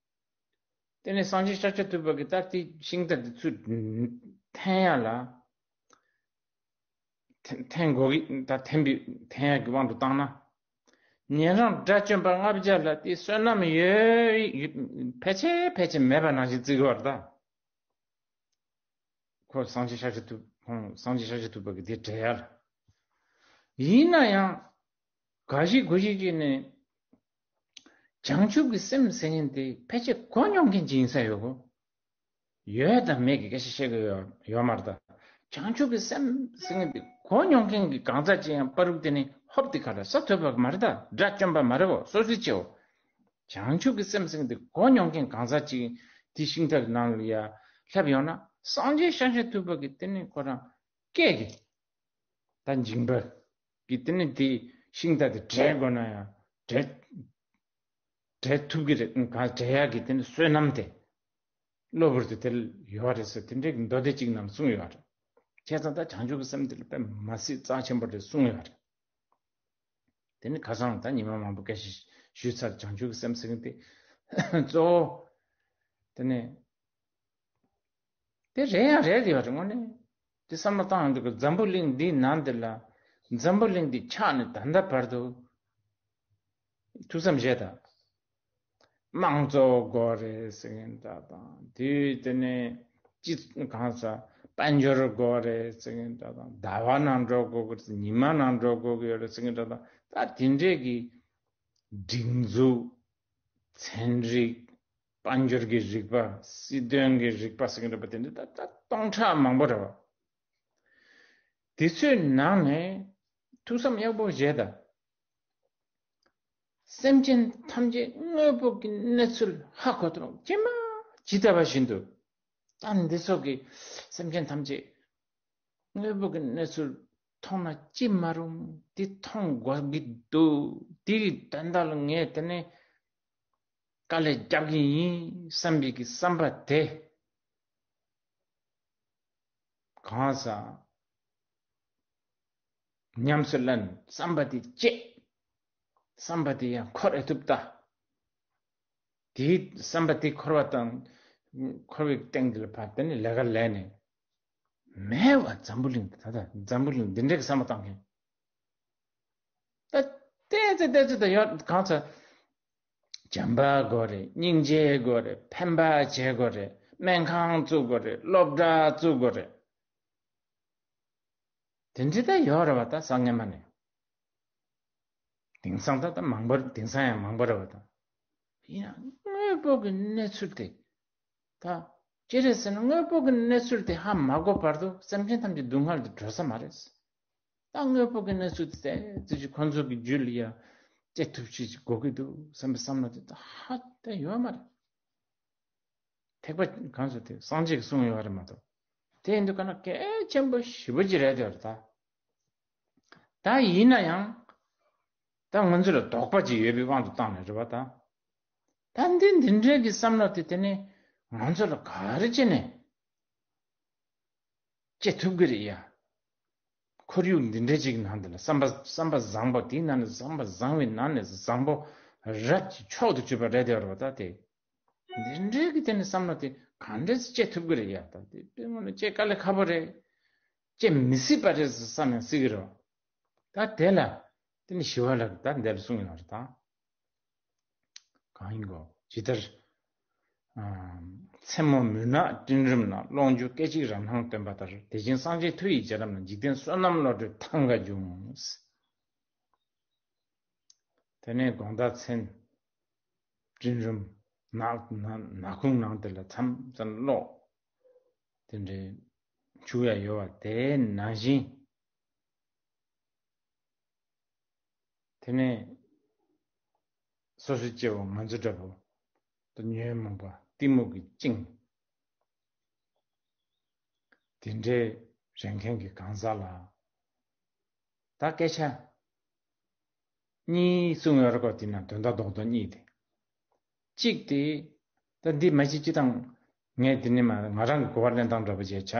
དེ་ནས་སངས་རྒྱས་ཤཱཀྱ་ཐུབ་པ་གི་ད་དེ་ཤིང་རྟ་དེ་ཚུར་འཐེན་ཡ་ལ། འཐེན་འཐེན་དགོས་ཀྱི་ད་འཐེན་པའི་འཐེན་ཡ་གི་དབང་དུ་བཏང་ན། ཉན་རང་དགྲ་བཅོམ་པ་ལྔ་བརྒྱ་ལ་དེ་བསོད་ནམས་ཡོད་ཕལ་ཆེར་ཕལ་ཆེར་མེད་པ་ནང་བཞིན་བརྩི་གི་བར་ད། ཁོ་སངས་རྒྱས་ཤཱཀྱ་ཐུབ་ཁོང་སངས་རྒྱས་ཤཱཀྱ་ཐུབ་པ་གི་དེ་འགྲེལ་ཡ་ལ། ཡིན་ན་ཡང་། ག་ཞིག་གོ་ཞིག་ཅིག་ནས། བྱང་ཆུབ་ཀྱི་སེམས་ཟེར་མཁན་དེ་ཕལ་ཆེར་གོ་མྱོང་མཁན་ཅིག་ཡིན་ས་ཡོད་གོ། ཡོད་དང་མེད་ཀྱི་སྐད་ཆ་བཤད་གི་ཡོད་ཡོད་མ་རེད་ད། བྱང་ཆུབ་ཀྱི་སེམས་ཟེར་མཁན་དེ་གོ་མྱོང་མཁན་གྱི་གང་ཟག་ཅིག་ཡང་པ་རུག་དེ་ནི་ཧོབ་དེ་ག་ལ་ས་ཐོབ་པ་མ་རེད་ད། དགྲ་བཅོམ་པ་མ་རེད་བོ། སོ་སོའི་ཆེའོ། བྱང་ཆུབ་ཀྱི་སེམས་ཟེར་མཁན་དེ་གོ་མྱོང་མཁན་གང་ཟག་ཅིག་དེ་ཤིང་རྟ་གི་ནང་ལ་ཡ་སླེབས་ཡོང་ན། སངས་རྒྱས་ཤཱཀྱ་ཐུབ་པ་གི་དེ་ནི་ཁོ་རང་སྐད་ཀྱི་ད་འཇིགས་པ་གི་དེ་ནི་དེ་ཤིང་རྟ་དེ་བྲལ་དགོས་ན་ཡང་བྲལ་བྲལ་ཐུབ་ཀྱི་རེད། ག་བྲལ་ཡག་གི་དེ་ནི་བསོད་ནམས་དེ་གློ་བུར་དུ་དེ་ལ་ཡོད་རེད་ཟེར་དེ་འདྲའི་མདོ་སྡེ་གཅིག་ནང་གསུངས་ཡོད་རེད། བྱས་ཙང་ད་བྱང་ཆུབ་ཀྱི་སེམས་དེ་ལ་དཔེ་མ་སྲིད་རྩ་ཆེན་པོ་རེད་གསུངས་ཡོད་རེད། དེ་ནི་ཁ་སང་ད་ཉི་མ་མང་པོ་སྐད་ཆ་ཞུས་ཚར། བྱང་ཆུབ་ཀྱི་སེམས་ཟེར་མཁན་དེ་གཙོ་བོ་དེ་ནི། དེ་རེད་ཡང་རེད་དེ་བ་རེད་དངོས་གནས། དེ་བསམ་བློ་བཏང་ཡོང་དུས་འཛམ་བུ་གླིང་འདིའི་ནང་འདི་ལ། འཛམ་བུ་གླིང་འདི་ཆགས་ནས་ད་ལྟ་བར་དུ། ཐུགས་བསམ་བཞེས་དང་། དམངས་གཙོ་དགོས་རེད་ཟེར་མཁན་འདྲ་དང་དུས་དེ་ནས་ཅི་གང་ཟག་དཔལ་འབྱོར་དགོས་རེད་ཟེར་མཁན་འདྲ་དང་། ཟླ་བ་ནང་འགྲོ་དགོས་ཀྱི་རེད། ཉི་མ་ནང་འགྲོ་དགོས་ཀྱི་ཡོད་རེད་ཟེར་མཁན་འདྲ་དང་། ད་དེ་འདྲས་ཀྱི་སྒྲིག་འཛུགས། ཚན་རིག། དཔལ་འབྱོར་གྱི་རིག་པ། སྲིད་དོན་གྱི་རིག་པ་ཟེར་གྱི་རེད་པ། དེ་འདྲ་ད་ད་སྟོང་ཕྲག་མང་པོ་རེད་བ། དེ་ཚོའི་ནང་ནས་ཐུགས་བསམ་ཡག་པོ་བཞེས་དང་། སེམས་ཅན་ཐམས་ཅད་དངོས་པོ་གི་གནས་ཚུལ་ཧ་གོ་ཐུབ་ཇི་མ་ཇི་ལྟ་བ་བཞིན་དུ། ད་འདི་ཚོ་གི་སེམས་ཅན་ཐམས་ཅད་དངོས་པོ་གི་གནས་ཚུལ་མཐོང་ན་ཅི་མ་རུང་། འདི་མཐོང་དགོས་ཀྱི་འདུག་འདི་གི་དོན་དག་ལ་ངས་དེ་ནས་དཀའ་ལས་རྒྱབ་ཀྱི་ཡིན་བསམ་པའི་གི་བསམ་པ་དེ། གང་ཟག་ཉམས་སུ་ལེན་བསམ་པ་དེ་བསྐྱེད། བསམ་པ་དེ་ཡང་འཁོར་ཨེ་ཐུབ་ལྟ། དེའི་བསམ་པ་དེ་འཁོར་བ་དང་། འཁོར་བའི་སྟེང་དེ་ལ་ཕར་དེ་ནས་ལས་ཀ་ལས་ནས། མེད་བ་འཛམ་བུ་གླིང་དེ་ད་ལྟ་འཛམ་བུ་གླིང་འདི་འདྲའི་བསམ་པ་བཏང་མཁན། ད་ལྟའི་ཚེ་ལྟའི་ཚེ་ད་ཡོད་གང་ཚ། བྱམས་པ་དགོས་རེད། སྙིང་རྗེ་དགོས་རེད། ཕན་པ་བྱེད་དགོས་རེད། སྨན་ཁང་བཙུགས་དགོས་རེད། སློབ་གྲྭ་བཙུགས་དགོས་རེད། དེ་འདྲ་ད་ཡོད་རེད་བ། ད་སང་ངེ་མ་ནས། དེང་སང་ད་ད་མང་པོ་དེང་སང་ཡང་མང་པོ་རེད་བ། ད་ཡིན་ན་དངོས་པོ་གི་གནས་ཚུལ་དེ། ད་ཅི་རེད་ཟེར་ན་དངོས་པོ་གི་གནས་ཚུལ་དེ་ཧ་མ་གོ་བར་དུ་སེམས་ཅན་ཐམས་ཅད་སྡུག་བསྔལ་དུ་འགྲོ་ས་མ་རེད། ད་དངོས་པོ་གི་གནས་ཚུལ་དེ་ཙི་ཅི་ཁོ་ཚོ་གི་རྒྱུད་ལ་ཡ། སྐྱེ་ཐུབ་ཅིག་དགོས་ཀྱི་འདུག་བསམ་པའི་བསམ་བློ་དེ་ད་ཧ་དེ་ཡོད་མ་རེད། ཐེག་པ་གང་ཟེར་དེ་སངས་རྒྱས་ཀྱིས་གསུངས་ཡོད་རེད་མ་གཏོགས། དེ་ཡིན་དུས་ག་ན་གལ་ཆེན་པོ་ཞེ་པོ་ཅིག་རེད་དེ་རེད་ད། ད་ཡིན་ན་ཡང་། ད་ང་ཚོ་ལ་དོགས་པ་ཅིག་ཡོད་པའི་དབང་དུ་བཏང་ནས་རེད་པ་ད། ད་འདི་འདི་འདྲའི་གི་བསམ་བློ་དེ་དེ་ནི་ང་ཚོ་ལ་ག་རེ་བྱས་ནས་སྐྱེ་ཐུབ་ཀྱི་རེད་ཡ། ཁོར་ཡུག་འདི་འདྲའི་ཅིག་ནང་དེ་ལ་བསམ་པ་བསམ་པ་བཟང་པོ་དེའི་ནང་ནས་བསམ་པ་བཟང་བའི་ནང་ནས་བཟང་པོ་རབ་ཀྱི་མཆོག་ཏུ་གྱུར་པ་རེད་དེ་རེད་པ་ད་དེ། འདི་འདྲའི་གི་དེ་ནི་བསམ་བློ་དེ་ག་འདྲས་སྐྱེ་ཐུབ་ཀྱི་རེད་ཡ། ད་དེ་དཔེ་ངོ་ནས་སྐྱེ་དཀའ་ལས་ཁག་པོ་རེད། སྐྱེ་མི་སྲིད་པ་རེད་བསམ་ཡང་སྲིད་ཀྱི་རེད། ད་དེ་ལ་དེ་ནི་ཞི་བ་ལྷ་གིས་ད་འདི་ལ་གསུངས་ཡོད་རེད་ད། གང་ཡིན་གོ་ཇི་ལྟར། མཚན་མོ་མུན་ནག་སྤྲིན་རུམ་ན། ཀློང་འཇུག་སྐད་ཅིག་རང་སྣང་སྟོན་པ་ལྟར། དེ་བཞིན་སངས་རྒྱས་མཐུ་ཡི་རྒྱལ་རབས་ན། འཇིག་རྟེན་བསོད་ནམས་བློ་གྲོས་ཐང་ག་འབྱུང་། དེ་ནས་དགོང་དག་མཚན་སྤྲིན་རུམ་ནག་ནག་ནག་ཁུང་ནང་དེ་ལ་མཚམས་མཚམས་གློག་དེ་འདྲའི་འཁྱུག་ཡ་ཡོད་པ་དེ་ནང་བཞིན། དེ་ནས་སོ་སོའི་སྐྱེ་བོ་ང་ཚོ་འདྲ་པོ་ད་ཉོན་མོངས་པ་གཏི་མུག་གིས་བཅིངས། དེ་འདྲའི་རེ་མཁན་གྱི་གང་ཟག་ལ་ད་སྐད་ཆ་གཉིས་གསུངས་ཡོད་རེད་གོ། དེ་ན་དོན་དག་རྡོག་རྡོག་གཉིས་དེ། གཅིག་དེ་ད་འདི་མ་གཅིག་སྤྱི་དང་ངས་འདི་ནས་མ་ང་རང་གི་གོ་བ་ལེན་སྟངས་འདྲ་པོ་བྱས་ཆ་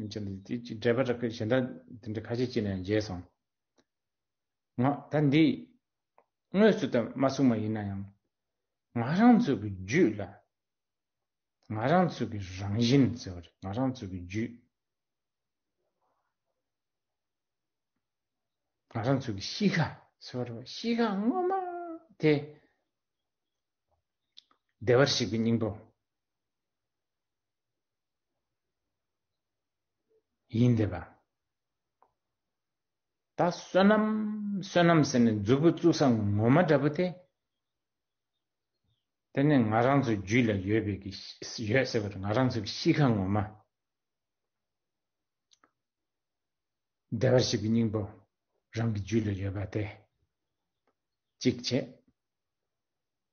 འདི་འགྲེལ་པ་རག་གི་གཞན་དག་དེ་འདྲ་ཁ་ཤས་ཅིག་ནས་མཇལ་སོང་། ང་ད་འདི་དངོས་སུ་ད་མ་གསུངས་པ་ཡིན་ན་ཡང་། ང་རང་ཚོ་གི་རྒྱུད་ལ། ང་རང་ཚོ་གི་རང་བཞིན་ཟེར་བ་རེད། ང་རང་ཚོ་གི་རྒྱུད། ང་རང་ཚོ་གི་གཤིས་ཀ་ཟེར་བ་རེད། གཤིས་ཀ་ངོ་མ་དེ་བདེ་བར་གཤེགས་པའི་སྙིང་པོ་ཡིན་བསྡད་པ། ད་བསོད་ནམས་བསོད་ནམས་ཟེར་ནས་མཛུབ་གུ་བཙུགས་ས་ངོ་མ་འདྲ་པོ་དེ། དེ་ནི་ང་རང་ཚོའི་རྒྱུད་ལ་ཡོད་པའི་གི་ཡོད་ཟེར་བ་རེད། ང་རང་ཚོའི་གཤིས་ཀ་ངོ་མ། བདེ་བར་གཤེགས་པའི་སྙིང་པོ་རང་གི་རྒྱུད་ལ་ཡོད་པ་དེ་གཅིག་བྱས།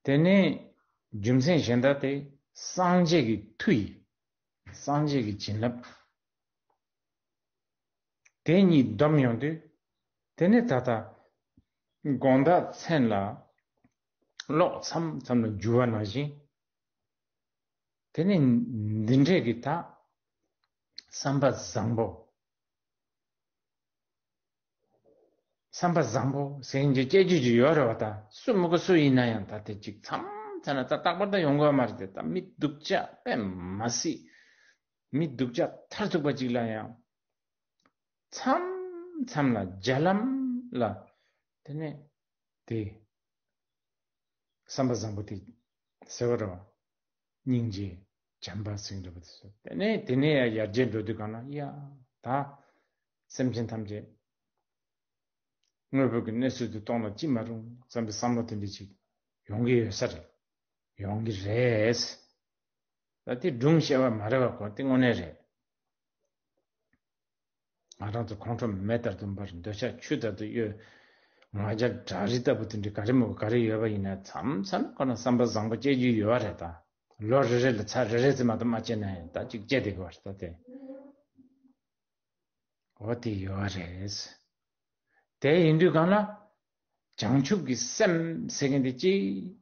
དེ་ནས་རྒྱུ་མཚན་གཞན་དག་དེ་སངས་རྒྱས་ཀྱི་མཐུ་ཡིས། སངས་རྒྱས་ཀྱི་བྱིན་རླབས་དེ་གཉིས་བསྡོམས་ཡོང་དུས། དེ་ནས་ད་ལྟ་དགོང་དག་མཚན་ལ་གློག་མཚམས་མཚམས་ལ་འགྱུ་བ་ནང་བཞིན། དེ་ནས་འདི་འདྲས་ཀྱི་ད་བསམ་པ་བཟང་པོ། བསམ་པ་བཟང་པོ་ཟེར་མཁན་གྱི་སྐྱེ་རྒྱུ་ཅིག་ཡོད་རེད་བ་ད། སུ་མི་དགོས་སུ་ཡིན་ན་ཡང་ད་དེ་ཅིག་མཚམས་མཚམས་ན་ད་རྟག་པར་ད་ཡོང་དགོས་མ་རེད་དེ། ད་མི་སྡུག་ཅག་དཔེ་མ་སྲིད། མི་སྡུག་ཅག་མཐར་ཐུག་པ་ཅིག་ལ་ཡང་མཚམས་མཚམས་ལ་རྒྱ་ལམ་ལ་དེ་ནས་དེ་བསམ་པ་བཟང་པོ་དེ་ཟེར་བ་རེད་བ། སྙིང་རྗེ་བྱམས་པ་ཟེར་འདྲ་པོ་དེ་ཚོ། དེ་ནས་དེ་ནས་ཡང་ཡར་རྒྱས་འགྲོ་དུས་གང་ན་ཡ་ད་སེམས་ཅན་ཐམས་ཅད་དངོས་པོ་གི་གནས་ཚུལ་དུ་གཏོང་ལ་ཅི་མ་རུང་བསམ་པའི་བསམ་བློ་དེ་འདྲ་ཅིག་ཡོང་གི་ཡོད་ས་རེད། ཡོང་གི་རེད། ད་དེ་སྒྲུང་བཤད་པ་མ་རེད་བ་གོ། དེ་དངོས་གནས་རེད། ང་རང་ཚོ་ཁོང་ཁྲོ་མེ་ལྟར་དུ་འབར། འདོད་ཆགས་ཆུ་ལྟར་དུ་གཡོ། ང་རྒྱལ་བྲག་རི་ལྟ་བུ་དེ་འདྲ་ག་རེ་མོ་ག་རེ་ཡོད་པ་ཡིན་ན་མཚམས་མཚམས་ཁོ་ན་བསམ་པ་བཟང་པོ་སྐྱེ་རྒྱུ་ཡོད་རེད་ད། ལོ་རེ་རེ་ལ་ཚར་རེ་རེ་ཙམ་མ་གཏོགས་མ་སྐྱེ་ན་ཡང་ད་ཅིག་སྐྱེ་བསྡད་དགོས་རེད་ད་དེ། འོ་དེ་ཡོད་རེད། དེ་ཡིན་དུས་གང་ལ། བྱང་ཆུབ་ཀྱི་སེམས་ཟེར་མཁན་དེ་ཅིག་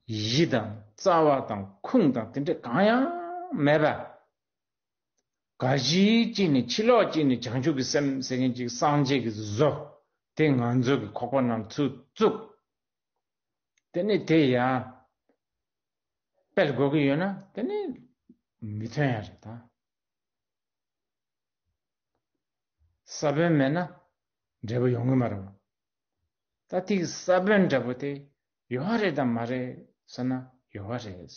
གཞི་དང་རྩ་བ་དང་ཁུངས་དང་དེ་འདྲ་གང་ཡང་མེད་པ། ག་གཞི་གཅིག་ནས་ཕྱི་ལོགས་གཅིག་ནས་བྱང་ཆུབ་ཀྱི་སེམས་ཟེར་མཁན་གཅིག་སངས་རྒྱས་ཀྱི་བཟོ་དེ་ང་ཚོ་གི་ཁོག་པ་ནང་ཚུར་བཙུགས། དེ་ནས་དེ་ཡང་སྤེལ་དགོས་ཀྱི་ཡོད་ན་དེ་ནས་མི་ཐོན་ཡ་རེད་ད། ས་བོན་མེད་ན་འབྲས་བུ་ཡོང་གི་མ་རེད། ད་དེ་ས་བོན་འདྲ་པོ་དེ་ཡོད་རེད་དམ་མ་རེད་ཟེར་ན་ཡོད་རེད།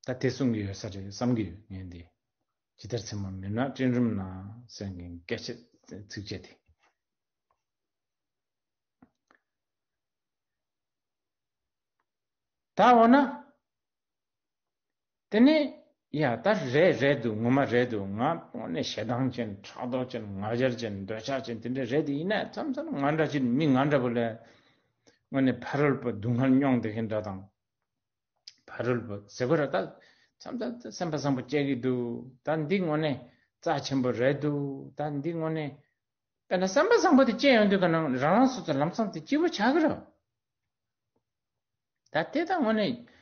ད་དེ་གསུང་གི་ཡོད་ས་རེད་བསམ་གྱི་ཡོད་ངས་འདི། ཇི་ལྟར་མཚན་མོ་མུན་ནག་སྤྲིན་རུམ་ན་ཟེར་མཁན་སྐད་ཆ་ཚིགས་བཅད་དེ། ད་འོ་ན། དེ་ནས་ ཡ་ད་རེད་རེད་འདུག་ངོ་མ་རེད་འདུག་ང་དངོས་གནས་ཞེ་སྡང་ཅན་ཕྲག་དོག་ཅན་ང་རྒྱལ་ཅན་འདོད་ཆགས་ཅན་དེ་འདྲ་རེད་དེ། ཡིན་ན་མཚམས་མཚམས་ང་འདྲ་ཅིག་མི་ང་འདྲ་པོ་ལ་དངོས་གནས་ཕ་རོལ་པོ་སྡུག་བསྔལ་མྱོང་བསྡད་མཁན་འདྲ་དང་། ཕ་རོལ་པོ་ཟེར་དགོས་ར། ད་མཚམས་མཚམས་སེམས་པ་བཟང་པོ་སྐྱེ་གི་འདུག་ད་འདི་དངོས་གནས་རྩ་ཆེན་པོ་རེད་འདུག་ད་འདི་དངོས་གནས་དཔེར་ན་བསམ་པ་བཟང་པོ་དེ་སྐྱེ་ཡོང་དུས་ག་ན་རང་རང་སོ་སོ་ལམ་སང་དེ་སྐྱིད་པོ་ཆགས་ཀྱི་རེད། ད་དེ་ད་དངོས་གནས་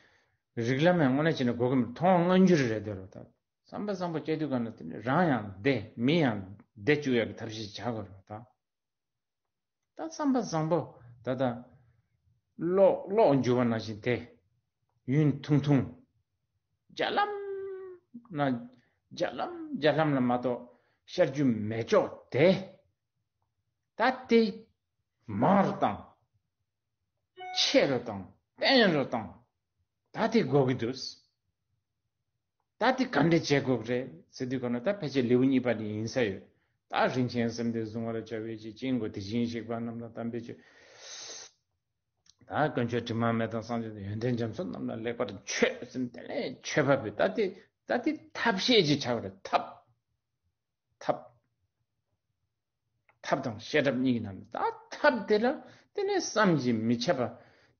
རིགས་ལམ་ཡང་དངོས་གནས་བྱས་ན་གོ་གི་མཐོང་བ་མངོན་གྱུར་རེད་དེ་རོ། ད་བསམ་པ་བཟང་པོ་སྐྱེ་དུས་ག་ན་དེ་རང་ཡང་བདེ་མི་ཡང་བདེ་བཅུག་ཡག་གི་ཐབས་ཤེས་བྱ་དགོས་རེད། ད་ད་བསམ་པ་བཟང་པོ་ད་ལྟ་གློག་གློག་འགྱུ་བ་ནང་བཞིན་དེ་ཡུན་ཐུང་ཐུང་། རྒྱ་ལམ་ན་རྒྱ་ལམ་རྒྱ་ལམ་ལ་མ་གཏོགས་ཤར་རྒྱུ་མེད་ཅོག་དེ། ད་དེ་མང་རུ་བཏང་། ཆེ་རུ་བཏང་། བརྟན་རུ་བཏང་། ད་དེ་དགོས་ཀྱི་འདུག་ད་དེ་ག་འདྲ་བྱེད་དགོས་རེད་ཟེར་དུས་ག་ན་ད་ཕལ་ཆེར་ལེའུ་གཉིས་པ་དེ་ཡིན་ས་ཡོད། ད་རིན་ཆེན་སེམས་དེ་གཟུང་བར་བྱ་བའི་ཕྱིར། སྐྱེ་འགོ་དེ་བཞིན་གཤེགས་པ་རྣམས་ལ་དམ་པའི་ཆོས། ད་དཀོན་མཆོག་དྲི་མ་མེད་དང་སངས་རྒྱས་དང་ཡོན་ཏན་རྒྱ་མཚོ་རྣམས་ལ་ལེགས་པར་མཆོད་ཟེར་དེ་ནས་མཆོད་པ་ཕུལ། ད་དེ་ད་དེ་ཐབས་ཤེས་ཅིག་བྱ་བ་རེད། ཐབས། ཐབས། ཐབས་དང་ཤེས་རབ་གཉིས་ཀྱི་ནང་ནས་ད་ཐབས་དེ་ལ་དེ་ནས་བསམ་གྱིས་མི་ཁྱབ་པ།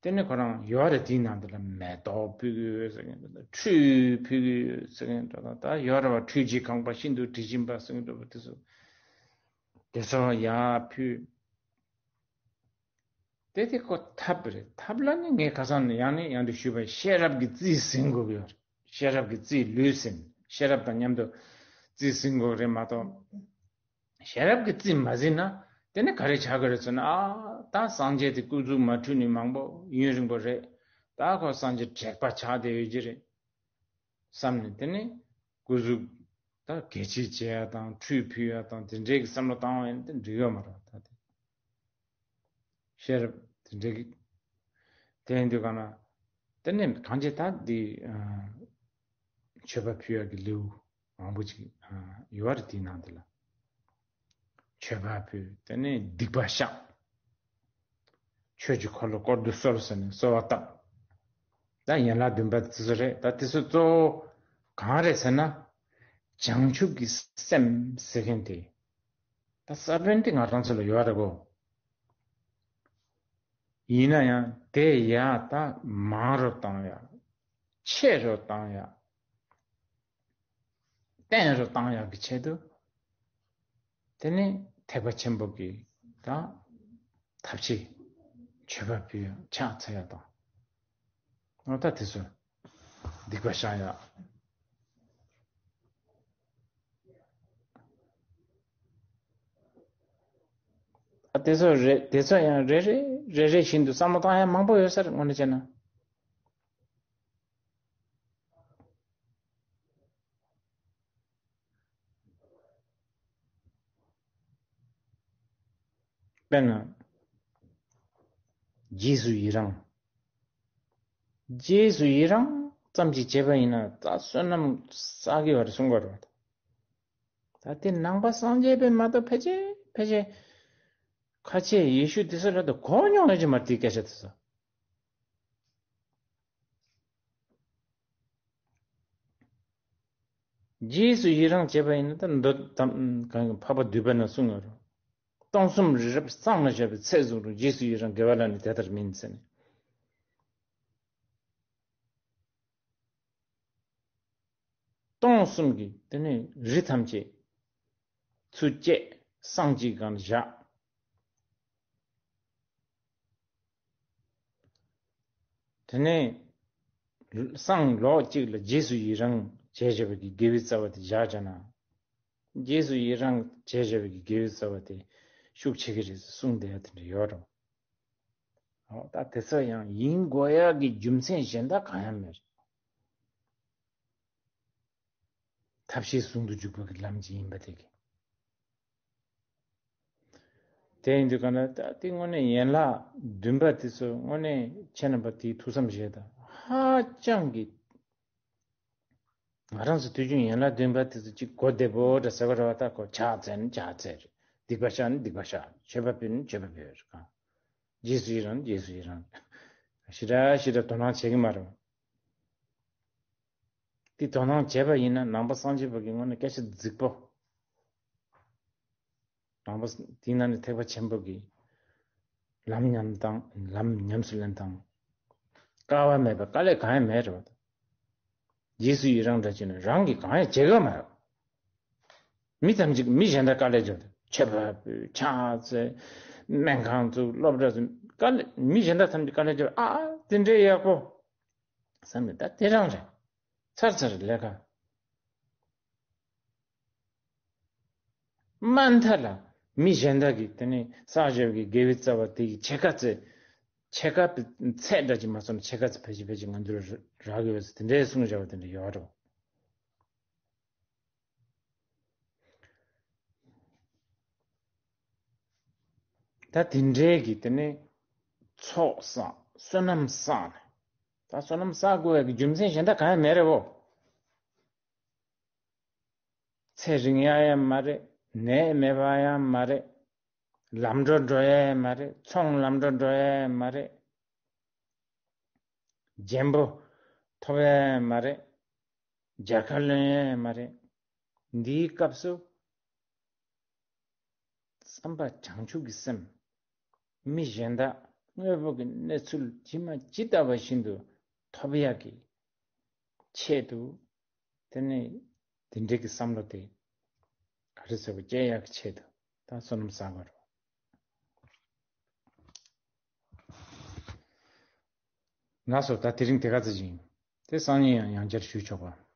དེ་ནས་ཁོ་རང་ཡོད་རེད། དེའི་ནང་དེ་ལ་མེ་ཏོག་ཕུལ་གྱི་ཡོད་ཟེར་མཁན་དང་། ཁྲུས་ཕུལ་གྱི་ཡོད་ཟེར་མཁན་འདྲ་དང་། ད་ཡོད་རེད་བ། ཁྲུས་ཀྱིས་གང་བ་ཤིན་ཏུ་དྲི་ཞིམ་པ་ཟེར་མཁན་འདྲ་བ་དེ་ཚོ་དེ་ཚོ་ཡར་ཕུལ། དེ་དེ་ཁོ་ཐབས་རེད། ཐབས་ལ་ནི་ངས་ཁ་སང་ནས་ཡང་ནས་ཡང་དུ་ཞུས་པ། ཤེས་རབ་ཀྱི་རྩིས་ཟིན་དགོས་ཀྱི་ཡོད་རེད། ཤེས་རབ་ཀྱི་རྩིས་ལུས་ཟིན། ཤེས་རབ་དང་མཉམ་དུ་རྩིས་ཟིན་དགོས་རེད་མ་གཏོགས། ཤེས་རབ་ཀྱི་རྩིས་མ་ཟིན་ན་དེ་ནི་ག་རེ་ཆགས་ཀྱི་རེད་ཟེར་ན། ཨ་ད་སངས་རྒྱས་དེ་སྐུ་གཟུགས་མ་འཁྲུངས་ནས་མང་པོ་ཡུན་རིང་པོ་རེད། ད་ཁོ་སངས་རྒྱས་དྲེགས་པ་ཆགས་བསྡད་ཡོད་ཀྱི་རེད་བསམ་ནས། དེ་ནི་སྐུ་གཟུགས་ད་གད་ཕྱིས་བྱེད་ཡ་དང་ཁྲུས་ཕུལ་ཡ་དང་དེ་འདྲའི་གི་བསམ་བློ་བཏང་བ་ཡིན་ན་དེ་འགྲིག་ཡོད་མ་རེད། ད་དེ། ཤེས་རབ་དེ་འདྲའི་གི། དེ་ཡིན་དུས་ག་ན་དེ་ནས་གང་ཅི་ད་འདི་ཨ་མཆོད་པ་ཕུལ་ཡག་གི་ལེའུ་མང་པོ་ཅིག་ཨ་ཡོད་རེད། དེའི་ནང་དེ་ལ་མཆོད་པ་ཕུལ། དེ་ནས་སྡིག་པ་བཤགས། ཆོས་ཀྱི་འཁོར་ལོ་དཀོར་བདུད་གསོལ་ཟེར་ནས་གསོལ་བ་བཏབ། ད་ཡན་ལག་བདུན་པ་དེ་ཚོ་རེད། ད་དེ་ཚོ་གཙོ་བོ་གང་རེད་ཟེར་ན། བྱང་ཆུབ་ཀྱི་སེམས་ཟེར་མཁན་དེ། ད་ས་བོན་དེ་ང་རང་ཚོ་ལ་ཡོད་རེད་གོ། ཡིན་ན་ཡང་དེ་ཡར་ད་མང་རུ་བཏང་ཡ། ཆེ་རུ་བཏང་ཡ། བརྟན་རུ་བཏང་ཡག་གི་ཆེད་དུ། དེ་ནས་ཐེག་པ་ཆེན་པོ་གི་ད་ཐབས་ཤེས་མཆོད་པ་ཕུལ་ཡ་ཕྱག་འཚལ་ཡ་དང་། འོ་ད་དེ་ཚོ་སྡིག་པ་བཤགས་ཡ། ཨ་དེ་ཚོ་རེ་དེ་ཚོ་ཡང་རེ་རེ་རེ་རེ་བཞིན་དུ་བསམ་བློ་བཏང་ཡ་མང་པོ་ཡོད་ས་རེད། དངོས་གནས་བྱས་ན། དཔེར་ན། རྗེས་སུ་ཡི་རང་། རྗེས་སུ་ཡི་རང་ཙམ་ཞིག་བྱས་པ་ཡིན་ན་ད་བསོད་ནམས་བསགས་ཀྱི་ཡོད་རེད་གསུང་གི་ཡོད་རེད། ད་དེ་ནང་པ་སངས་རྒྱས་པས་མ་གཏོགས་ཕལ་ཆེར་ཕལ་ཆེར་ཁ་ཆེ་ཡེ་ཤུ་དེ་ཚོ་ལ་ད་གོ་མྱོང་ཡོད་ཀྱི་མ་རེད། དེའི་སྐད་ཆ་དེ་ཚོ། རྗེས་སུ་ཡི་རང་བྱས་པ་ཡིན་ན་ད་མདོ་དམ་གང་གི་འཕགས་པ་འདུས་པ་ན་གསུངས་ཡོད་རེད། སྟོང་གསུམ་རི་རབ་གཙང་ལ་བཞག་པའི་ཚད་བཟུང་རུང་། རྗེས་སུ་ཡི་རང་དགེ་བ་ལ་ནི་དེ་ལྟར་མིན་ཟེར་ནས། སྟོང་གསུམ་གྱི་དེ་ནས་རི་ཐམས་ཅད་ཚུར་བཅད་སྲང་གཅིག་སྒང་བཞག་དེ་ནས་སྲང་ལོགས་གཅིག་ལ་རྗེས་སུ་ཡི་རང་བྱས་བཞག་པའི་དགེ་བའི་རྩ་བ་དེ་བཞག་བྱས་ན། རྗེས་སུ་ཡི་རང་བྱས་བཞག་པའི་དགེ་བའི་རྩ་བ་དེ་ཤུགས་ཆེ་གི་རེད་གསུངས་བསྡད་ཡ་དེ་འདྲ་ཡོད་རུང་། འོ་ད་དེ་ཚོ་ཡང་ཡིན་དགོས་ཡ་གི་རྒྱུ་མཚན་གཞན་དག་གང་ཡང་མེད། ཐབས་ཤེས་ཟུང་དུ་འཇུག་པ་གི་ལམ་གྱི་ཡིན་པ་དེ་གི། དེ་ཡིན་དུས་ག་ན་ད་དེ་དངོས་གནས་ཡན་ལག་བདུན་པ་དེ་ཚོ་དངོས་གནས་ཁྱེད་རྣམ་པ་དེའི་ཐུགས་བསམ་བཞེས་དང་། ཧ་ཅང་གི་ང་རང་ཚོ་དུས་རྒྱུན་ཡན་ལག་བདུན་པ་དེ་ཚོ་གཅིག་གོ་བདེ་པོ་འདྲ་ཟེར་བ་རེད་བ། ད་ཁོ་ཕྱག་འཚལ་ན་ཕྱག་འཚལ་རེད། སྡིག་པ་བཤགས་ན་སྡིག་པ་བཤགས། མཆོད་པ་ཕུལ་ན་མཆོད་པ་ཕུལ་རེད་གང་། རྗེས་སུ་ཡི་རང་ན་རྗེས་སུ་ཡི་རང་། ཞེ་དྲག་ཞེ་དྲག་དོ་སྣང་བྱེད་ཀྱི་མ་རེད། དེ་དོ་སྣང་བྱས་པ་ཡིན་ན་ནང་པ་སངས་རྒྱས་པ་གི་ངོས་ནས་སྐད་ཆ་རྫིག་པོ། ནང་པ་དེའི་ནང་ནས་ཐེག་པ་ཆེན་པོ་གི་ལམ་ཉམས་དང་ལམ་ཉམས་སུ་ལེན་དང་། དཀའ་བ་མེད་པའི་དཀའ་ལས་གང་ཡང་མེད་རེད་བ། རྗེས་སུ་ཡི་རང་འདྲ་བྱས་ན་རང་གིས་གང་ཡང་བྱེད་ཀྱི་མ་རེད། མི་ཐམས་ཅད་མི་གཞན་དག་དཀའ་ལས་བརྒྱབ། ཆོས་པ་ཕྱག་འཚལ། སྨན་ཁང་བཙུགས། སློབ་གྲྭ་བཙུགས། དཀའ་ལས་མི་གཞན་དག་ཐམས་ཅད་དཀའ་ལས་བརྒྱབ། ཨ་ཨ་དེ་འདྲའི་ཡག་པོ་བསམ་ནས། ད་དེ་རང་རེད། ཚར་ཚར་ལས་ཀ། མ་མཐའ་ལ་མི་གཞན་དག་གིས་དེ་ནས་བསགས་བཞག་གི་དགེ་བའི་རྩ་བ་དེ་གི་ཕྱེད་ཀ་ཙམ། ཕྱེད་ཀ་པའི་ཚད་འདྲ་ཅིག་མ་སོང་ན་ཕྱེད་ཀ་ཙམ་ཕལ་ཆེར་ཕལ་ཆེར་ང་ཚོར་རག་གི་ཡོད་ཟེར་དེ་འདྲའི་གསུངས་བཞག་པ་དེ་འདྲ་ཡོད་རེད། ད་དེ་འདྲའི་གི་དེ་ནས་ཚོགས་བསགས། བསོད་ནམས་བསགས་ནས། ད་བསོད་ནམས་བསགས་དགོས་ཡ་གི་རྒྱུ་མཚན་གཞན་དག་གང་ཡང་མེད་རེད་བོ། ཚེ་རིང་ཡ་ཡང་མ་རེད། ནད་མེད་པ་ཡང་མ་རེད། ལམ་འགྲོ་འགྲོ་ཡ་ཡང་མ་རེད། ཚོང་ལམ་འགྲོ་འགྲོ་ཡ་ཡང་མ་རེད། རྒྱན་པོ་ཐོབ་ཡ་ཡང་མ་རེད། རྒྱལ་ཁ་ལོན་ཡ་ཡང་མ་རེད། འདིའི་སྐབས་སུ་བསམ་པ་བྱང་ཆུབ་ཀྱི་སེམས། མི་གཞན་དག་དངོས་པོ་གི་གནས་ཚུལ་ཇི་མ་ཇི་ལྟ་བ་བཞིན་དུ་ཐོབ་ཡག་གི་ཆེད་དུ། དེ་ནས་དེ་འདྲའི་གི་བསམ་བློ་དེ་ག་རེ་ཟེར་བ་སྐྱེ་ཡག་གི་ཆེད་དུ་ད་བསོད་ནམས་བསགས་དགོས་རེད། ལགས་སོ། ད་དེ་རིང་དེ་ག་ཙམ་ཞིག་ཡིན། དེ་སང་ཉིན་ཡང་ཡང་བསྐྱར་ཞུས་ཆོག་པ།